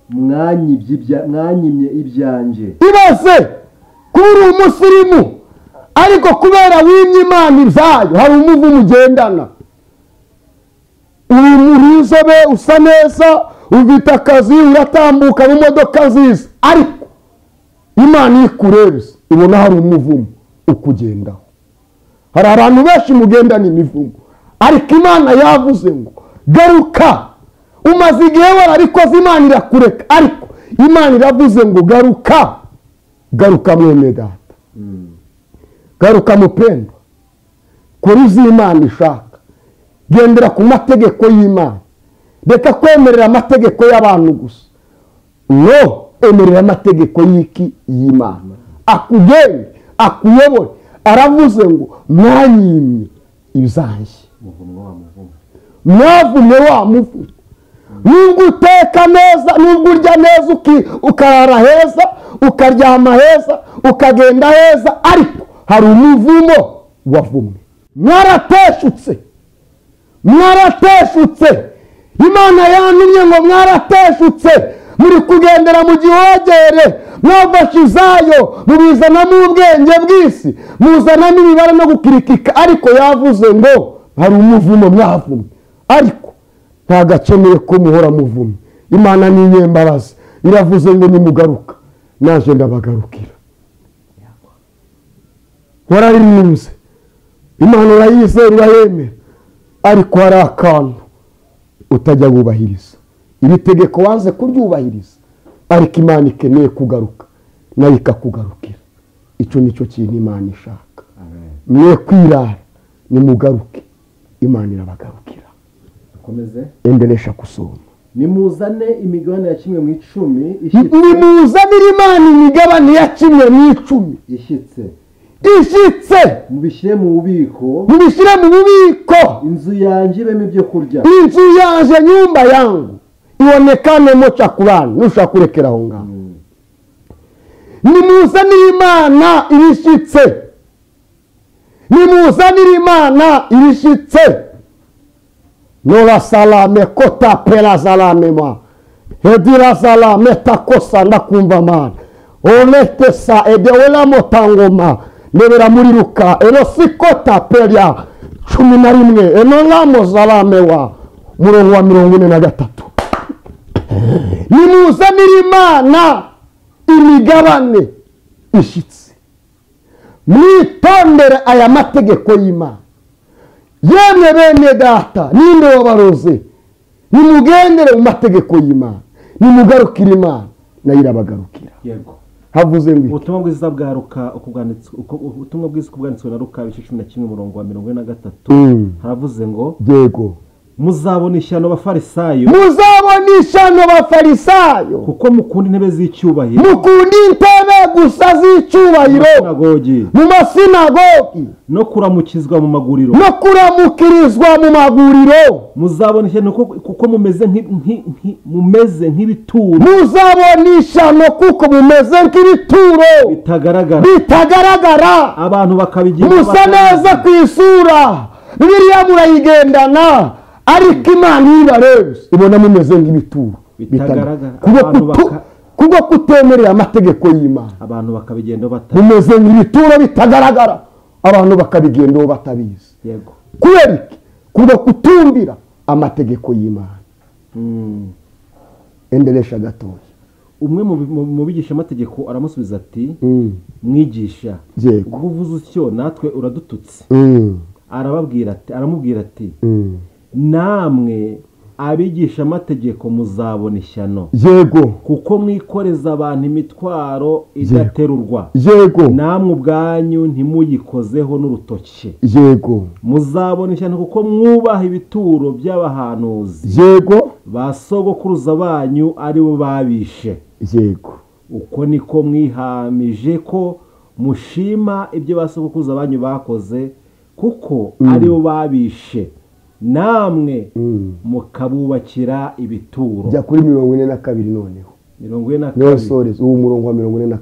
mwanyimye ibyanjye. Ibaze kuri umusirimu, ariko kubera wimye Imana ibyayo hari umuvumo ugendana. Uri murinzobe, usa neza, ufite akazi, uratambuka mu modoka nziza, ariko Imana ikurebye ibona hari umuvumo ukugendaho. Hari abantu benshi mugendana imivumo, ariko Imana yavuze ngo garuka. Umaze igihe warabikoze, Imana irakureka, ariko Imana iravuze ngo garuka. Garuka mwene data, garuka mupendwa, kora ibyo Imana ishaka, gendera ku mategeko y'Imana. Reka kwemerera amategeko y'abantu gusa, no emerera amategeko y'iki y'Imana akugenge, akuyobore. Aravuze ngo mwanyimye ibyanjye, mwavumwe wa muvumo. Nubwo uteka neza, nubwo urya neza, ukarara heza, ukaryama heza, ukagenda heza, ariko hari umuvumo wavumwe. Mwarateshutse, mwarateshutse. Imana yantumye ngo mwarateshutse, muri kugendera mu gihogere, mwafashe izayo mubizanamo ubwenge bw'isi, muzanamo imibare no gukirikika. Ariko yavuze ngo hari umuvumo mwavumwe, ariko ntagakeneye ko muhora muvumwe. Imana ni inyembabazi, iravuze ngo nimugaruka naje ndabagarukira. Wararirinze Imana, urayizera, urayemera, ariko hari akantu utajya wubahiriza. Iri tegeko wanze kuryubahiriza, ariko Imana ikeneye kugaruka nayo ikakugarukira. Icyo nicyo kintu Imana ishaka. Mwe kwirara, nimugaruke, Imana irabagarukira. Dukomeze. Endelesha kusoma. Nimuzane imigabane ya kimwe mu icumi ishyitse. Nimuzanire Imana imigabane ya kimwe mu icumi ishyitse, ishyitse, mubishyire mu bubiko, mubishyire mu bubiko, inzu yanjye ibemo ibyo kurya, inzu yanjye, nyumba yangu ionekanemo chakula. Nushaka kurekera aho ngaho. Nimuzanire Imana ibishyitse, nimuzanire Imana ibishyitse. Nola salame kota pela salame ma edira salame takosa ndakumva mana olete sa ede ola motangoma nebera muri Luka erosikota pelia 11 enolamo salame wa murongo wa 43. Nimuzanire Imana imigabane ishyitse, mwitondere aya mategeko y'Imana. Yemwe bene data, ninde wabaroze? Nimugendere mu mategeko y'Imana, nimugarukire Imana nayo irabagarukira. Yego. Havuze ngo ubutumwa bwiza bwa Luka ubutumwa bwiza kubwanditswe na Luka ibice 11 umurongo wa 43, haravuze ngo yego, muzabona ishyano bafarisayo, muzabona ishyano bafarisayo, kuko mukunda intebe z'icyubahiro, mukunda intebe gusa z'icyubahiro mu masinagogi, no kuramukizwa mu maguriro, no kuramukirizwa mu maguriro. Muzabona ishyano kuko mumeze nk'ibituro, muzabona ishyano kuko mumeze nk'ibituro bitagaragara, bitagaragara, abantu bakabigira musa neza ku isura. Bibiliya murayigendana, ariko Imana ibareba ibona mumeze nk'ibituro bitagaragara, kubwo kutemerera amategeko y'Imana. Abantu bakabigenda batabizi, mumeze nk'ibituro bitagaragara, abantu bakabigenda batabizi. Yego. Kubera iki? Kubwo kutumvira amategeko y'Imana. Endelesha gatoya. Umwe mu bigisha amategeko aramusubiza ati mwigisha, ubwo uvuze utyo natwe uradututse. Arababwira ati, aramubwira ati namwe abigisha amategeko muzabona ishyano. Yego. Kuko mwikoreza abantu imitwaro idaterurwa. Yego. Namwe ubwanyu ntimuyikozeho n'urutoki. Yego. Muzabona ishyano kuko mwubaha ibituro by'abahanuzi. Yego. Ba sogokuruza banyu ari bo babishe. Yego. Uko niko mwihamije ko mushima ibyo ba sogokuruza banyu bakoze, kuko ari bo babishe, namwe mukabubakira ibituro. Jya kuri 42 noneho. 42. Niyo soreze uwo murongo wa 42.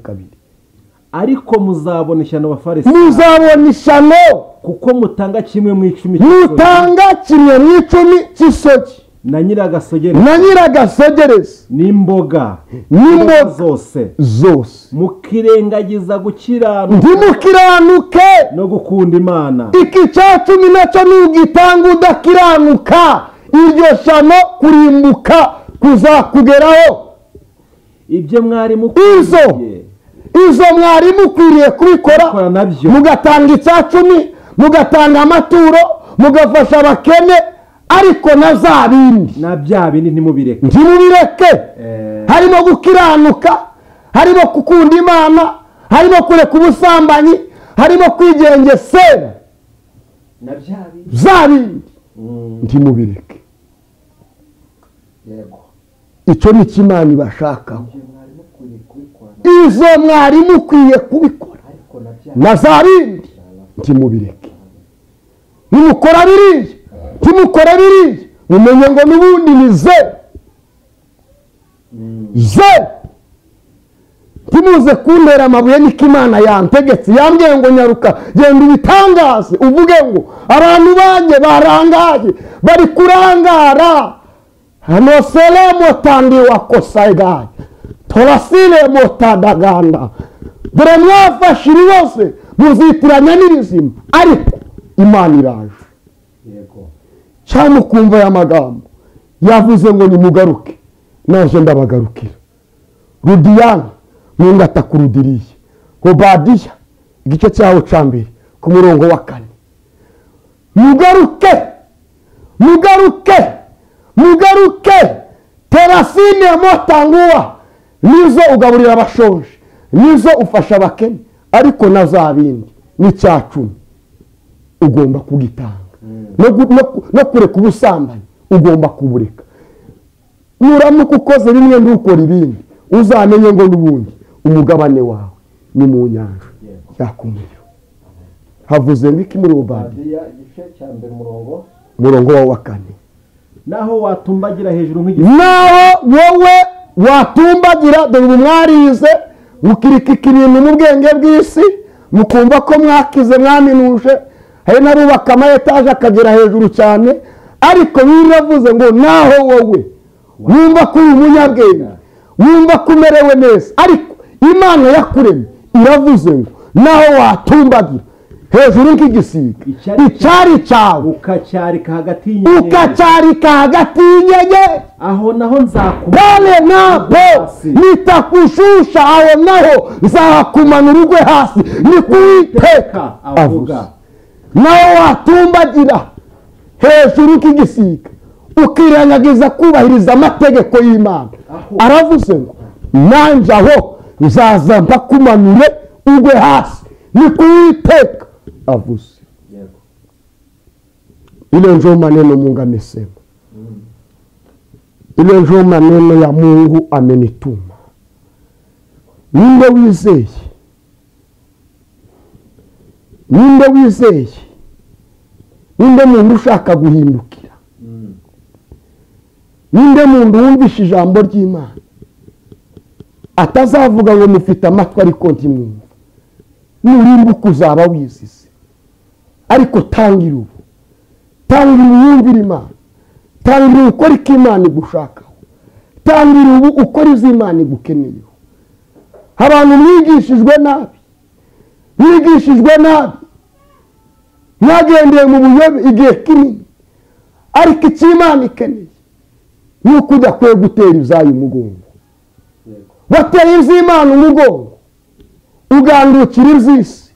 Ariko muzabona ishyano bafarisayo, muzabona ishyano kuko mutanga kimwe mu icumi, mutanga kimwe mu icumi cy'isogi na nyiragasogereza, na nyiragasogereza n'imboga, n'imboga zose zose, mukirengagiza gukiranuka, ntimukiranuke no gukunda Imana. Iki cya cumi nacyo nugitanga udakiranuka, iryo shyano kurimbuka kuzakugeraho. Ibyo mwari mukwiriye, izo mwari mukwiriye kubikora, mugatanga icya cumi, mugatanga amaturo, mugafasha abakene, ariko na za bindi, na bya bindi ntimubireke, ntimubireke. Harimo gukiranuka, harimo gukunda Imana, harimo kureka ubusambanyi, harimo kwigengesera na bya bindi ntimubireke. Yego, icyo ni cyo Imana ibashakaho. Izo mwari mukwiye kubikora na za bindi ntimubireke. Nimukora biriya, ntimukora biriya, mumenye ngo n'ubundi ni zeru zeru. Ntimuze kuntera amabuye, niko Imana yantegetse, yambwiye ngo nyaruka genda ubitangaze, uvuge ngo abantu banjye barangaye, bari kurangara. Hanosele motandi wakosayigaye torasile motadaganda. Dore mwafashe ibibazo muzitiranya n'ibizima, ariko Imana iraje. Yego, cyangwa ukumva aya magambo yavuze ngo nimugaruke, naje ndabagarukira. Rudiyana Mungu atakurudiriye. Obadiya igice cyawo ca mbere ku murongo wa 4. Mugaruke, mugaruke, mugaruke. Terasine motanguwa, nizo ugaburira abashonje, nizo ufasha abakene, ariko na za bindi n'icya 10 ugomba kugitanga. No kureka ubusambanyi ugomba kubureka. Nuramuka ukoze bimwe ntukora ibindi, uzamenye ngo n'ubundi umugabane wawe ni mu nyanja yaka umuriro. Havuze ngo iki muri Obadiya igice cya mbere umurongo wa 4? Naho watumbagira hejuru nk'igiti, naho wowe watumbagira. Dore ubu mwarize mukirikika ibintu mu bwenge bw'isi, mukumva ko mwakize mwaminuje. Hari n'abubaka ama etaje akagera hejuru cyane, ariko biravuze ngo naho wowe wumva ko uri umunyabwenge, wumva ko umerewe neza, ariko Imana yakuremye iravuze ngo naho watumbagira hejuru nk'igisiga, icyari cyawe ukacyarika hagati y'inyenyeri, ukacyarika hagati y'inyenyeri, aho naho nzakumanura napo nitakushusha, aho naho nzakumanura ugwe hasi, ni Uwiteka avuga. Naho watumbagira hejuru nk'igisiga, ukirengagiza kubahiriza amategeko y'Imana, aravuze ngo nanjye aho nzaza mpakumanure ugwe hasi, ni Uwiteka avuze. Ile njo maneno Mungu amesema, ile njo maneno ya Mungu amenituma. Ninde wizeye? Ninde wizeye? Ninde muntu ushaka guhindukira? Ninde muntu wumvishe ijambo ry'Imana atazavuga ngo mufite amatwi ariko ntimwumva? Nurimbuka uzaba wizize. Ariko tangira ubu, tangira uwumvira Imana, tangira ukora icyo Imana igushakaho, tangira ubu ukora izo Imana igukeneyeho. Abantu mwigishijwe nabi, mwigishijwe nabi, mwagendeye mu buyobe igihe kinini, ariko icyo Imana ikeneye ni uko udakwiye gutera ibyayo umugongo. Wateye iby'Imana umugongo ugandukira iby'isi,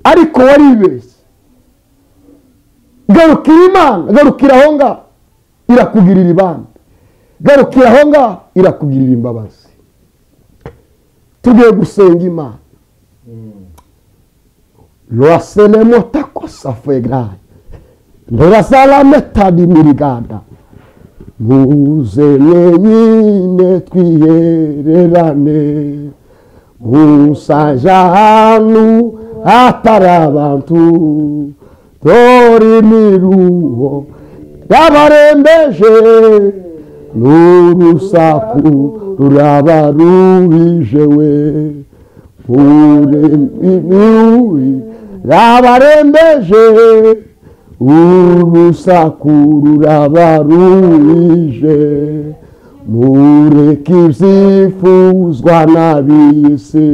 ariko waribeshye. Garukira Imana, garukira aho ngaho irakugirira ibambe, garukira aho ngaho irakugirira imbabazi. Tugiye gusenga Imana. Loaselemotako-safegrayi ndorasalametabimiriganda muze mwenyine twihererane, musaja ahantu hatari abantu, dore imiruho yabarembeje, n'urusaku rurabaruhije we, imiruho yabarembeje, urusaku rurabaruhije, mureke ibyifuzwa n'ab'isi,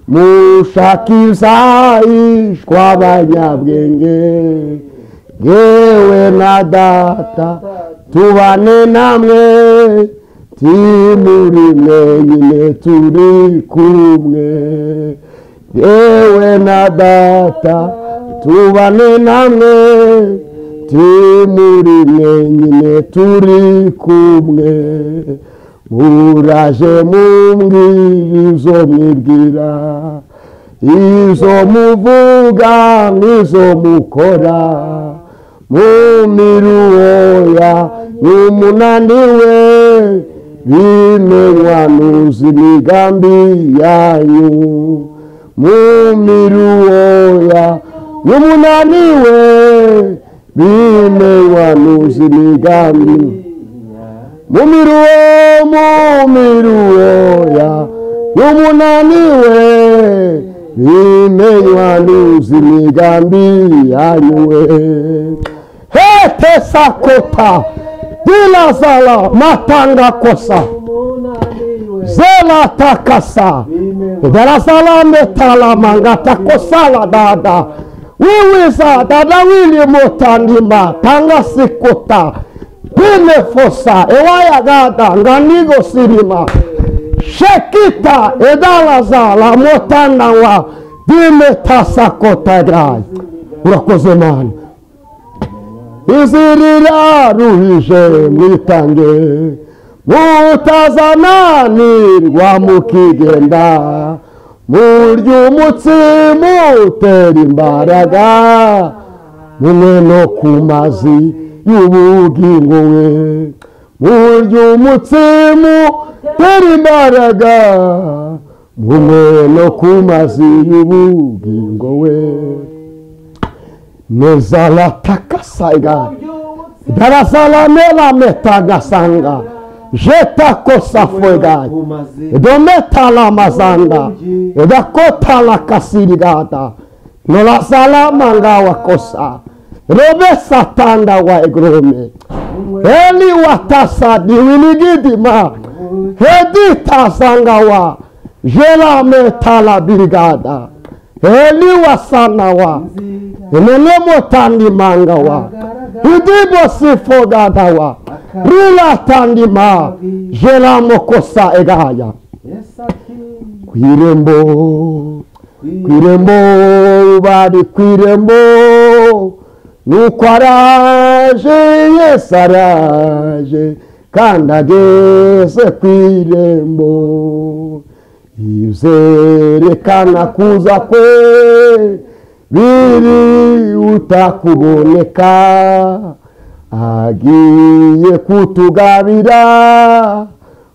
mushake ibyahishwa abanyabwenge, yewe na data tubane namwe, timuri mwenyine turi kumwe, yewe na data tubane namwe, timuri mwenyine turi kumwe, Muraje mumbwira izo mwibwira, izo muvuga n'izo mukora. Mumiruoya n'umunaniwe, bimenywa nuzi imigambi yanyu. Mumiruoya n'umunaniwe, bimenywa nuzi imigambi. Mumiruo, mumiruoya n'umunaniwe, bimenywa nuzi imigambi yanyu. Hete sakota dilazala matanga kosa zela takasa darasala metala mangata kosala dada wiwiza dada wili motandima tanga sikota bine fosa ewaya gada nganigo sirima shekita edalazala motanda dime tasakota gai. Urakoze Mana. Izirira ruhije mwitange, mutazananirwa mukigenda, murya umutsi mutera imbaraga, mumwe no ku mazi y'ubugingo we. Murya umutsi mutera imbaraga, mumwe no ku mazi y'ubugingo we. Nezala takasaiga darasala mela metagasanga jeta kosa fuega dometa la mazanga edakota la kasirigata nola sala manga wa kosa robe satanda wa egrome eli watasa diwiligidima hedita sanga wa jela metala brigada eli wasana wa enelemo tandi manga wa idibo sifogada wa rila tandi ma jela mokosa egaya. Kwirembo kwirembo bari kwirembo nuko araje Yesu araje kandi ageze kwirembo izerekana kuza kwe biri utakuboneka agiye kutugabira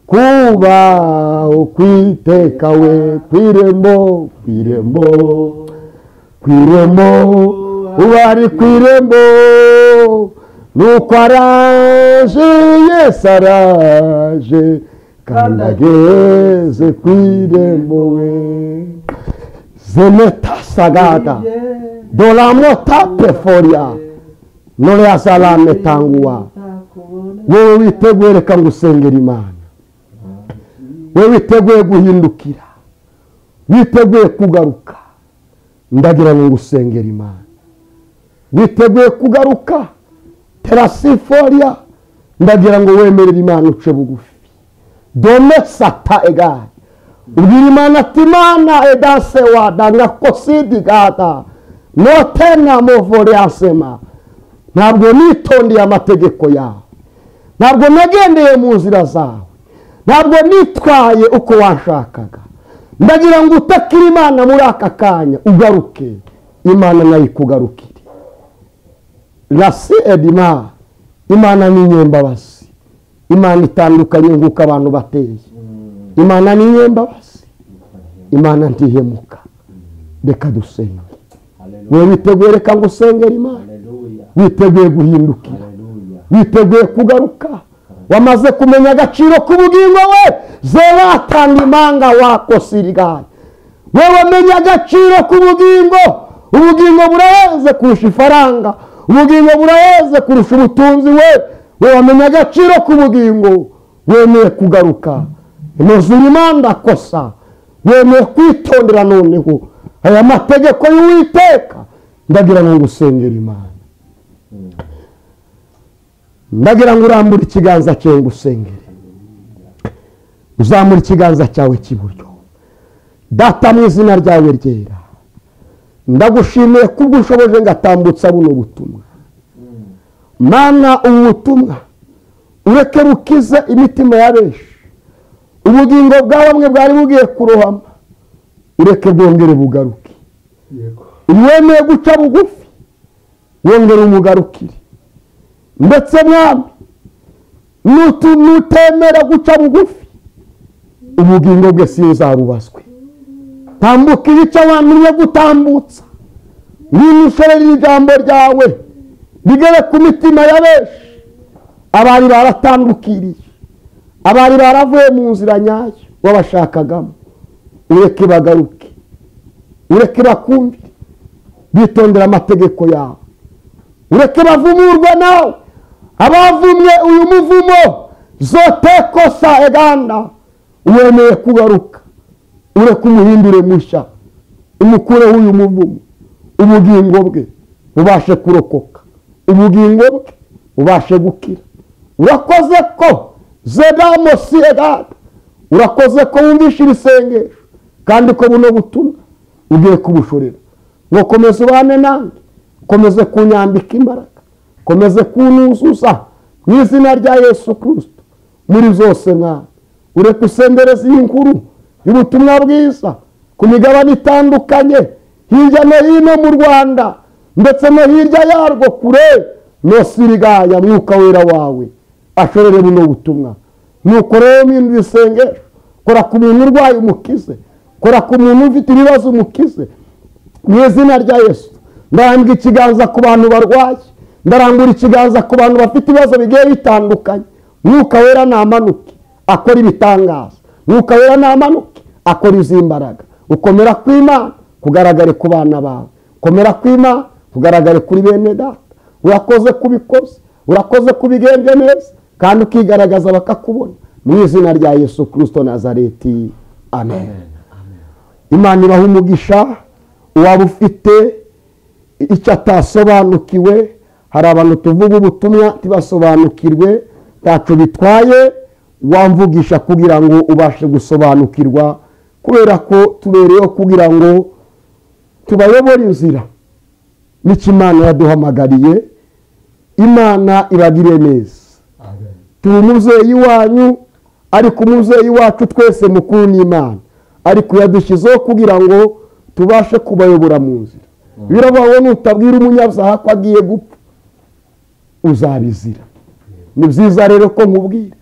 kuba ukwiteka we. Kwirembo kwirembo kwirembo ubari kwirembo nuko araje Yesu araje kandi ageze kwirembo we. Zemeta sagada dolamota peforia nole asalame tangua. Wewe witeguye reka ngusengera Imana. Wewe witeguye guhindukira, witeguye kugaruka, ndagira ngo ngusengera Imana. Witeguye kugaruka terasiforia, ndagira ngo wemerere Imana uce bugufi. Dome sata egai ubwira Imana ati Imana edase wadanga kosidigata notena movoriasema. Ntabwo nitondeye amategeko yawe, ntabwo nagendeye mu nzira zawe, ntabwo nitwaye uko wanshakaga. Ndagira ngo utakire Imana muri aka kanya ugaruke, Imana nayo ikugarukire. Rasi edima, Imana ni nyembabazi, Imana itandukanye nk'uko abantu bateye. Imana ni nyembabazi, Imana ntihemuka. Reka dusenge. Wewe witeguye reka ngusengere Imana. Witeguye guhindukira, witeguye kugaruka, wamaze kumenya agaciro k'ubugingo we zeratanga imanga wako sirigaye. Wewe wamenya agaciro k'ubugingo. Ubugingo buraheze kurusha ifaranga, ubugingo buraheze kurusha ubutunzi. We wamenya agaciro k'ubugingo, wemeye kugaruka imanda kosa, wemeye kwitondera noneho aya mategeko y'Uwiteka. Ndagira ngo ngusengere Imana. Ndagira ngo urambure ikiganza cyawe ngusengere. Uzamure ikiganza cyawe cy'iburyo. Data mu izina ryawe ryera, ndagushimiye kubwo ushoboje ngatambutsa buno butumwa. Mana, ubu butumwa ureke bukize imitima ya benshi, Ubugingo bwa bamwe bwari bugiye kurohama, ureke bwongere bugaruke. Wemeye guca bugufi, wongere umugarukire. Ndetse mwami, nutemera guca bugufi, ubugingo bwe sinzabubazwe. Tambuka ibice abantu gutambutsa, nimushorere ijambo ryawe rigere ku mitima ya benshi. Abari baratandukiriye, abari baravuye mu nzira nyayo wabashakagamo, ureke bagaruke, ureke bakumvire, bitondera amategeko yawe, ureke bavumurwe nawe. Abavumye uyu muvumo zotekosa eganda, wemeye kugaruka, ureke umuhindure mushya, umukureho uyu muvumo, ubugingo bwe bubashe kurokoka, ubugingo bwe bubashe gukira. Urakoze ko zedamosi eganda, urakoze ko wumvisha iri sengesho, kandi ko buno butumwa ugiye kubushorera. Ngo komeza ubane nanjye, komeze kunyambika imbaraga, komeze kunuzuza mu izina rya Yesu Kristo muri zose mwana. Ureke usendereza iyi nkuru y'ubutumwa bwiza ku migabane itandukanye, hirya no hino mu Rwanda ndetse no hirya yarwo kure. Nosirigaya mwuka wera wawe ashorere buno butumwa. Nuko rero mpindura isengesho, kora ku muntu urwaye umukize, kora ku muntu ufite ibibazo umukize mu izina rya Yesu. Ndarambura ikiganza ku bantu barwaye, ndarambura ikiganza ku bantu bafite ibibazo bigiye bitandukanye. Mwuka wera namanuke akora ibitangaza, mwuka wera namanuke akora izimbaraga. Ukomera kw'Imana kugaragare ku bana bawe, komera kw'Imana kugaragare kuri bene data. Urakoze kubikoze, urakoze kubigenje neza, kandi ukigaragaza bakakubona mu izina rya Yesu Kristo Nazareti, amen. Imana ibaha umugisha. Uwaba ufite icyo atasobanukiwe, hari abantu tuvuga ubutumwa ntibasobanukirwe, ntacyo bitwaye, wamvugisha kugira ngo ubashe gusobanukirwa, kubera ko tubereyeho kugira ngo tubayobore inzira n'icyo Imana yaduhamagariye. Imana ibagire neza. Turi umubyeyi wanyu, ariko umubyeyi wacu twese mukuru ni Imana, ariko yadushyizeho kugira ngo tubashe kubayobora mu nzira. Biravuga ngo nutabwira umunyabyaha ko agiye gupfa uzabizira. Ni byiza rero ko nkubwira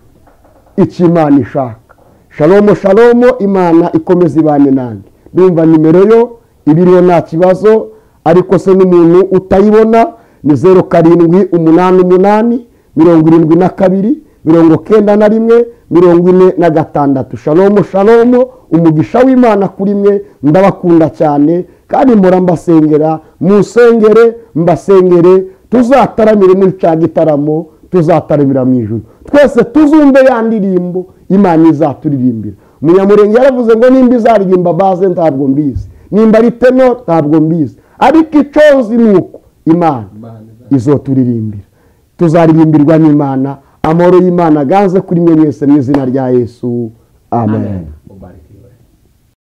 icyo Imana ishaka. Shalomo shalomo, Imana ikomeze ibane nanjye. Ndumva nimero yo ibiriho nta kibazo, ariko se n'umuntu utayibona ni 0 7 8 8 72 91 46. Shalomo shalomo, umugisha w'Imana kuri mwe. Ndabakunda cyane kandi mpora mbasengera, musengere mbasengere, tuzataramire muri cya gitaramo, tuzataramira mu ijuru twese, tuzumve ya ndirimbo Imana izaturirimbira. Umunyamurenge yaravuze ngo nimba izaririmba baze ntabwo mbizi, nimba ari tenor ntabwo mbizi, ariko icyo nzi ni uko Imana izoturirimbira, tuzaririmbirwa n'Imana. Amahoro y'Imana aganze kuri mwe mwese mu izina rya Yesu, amen.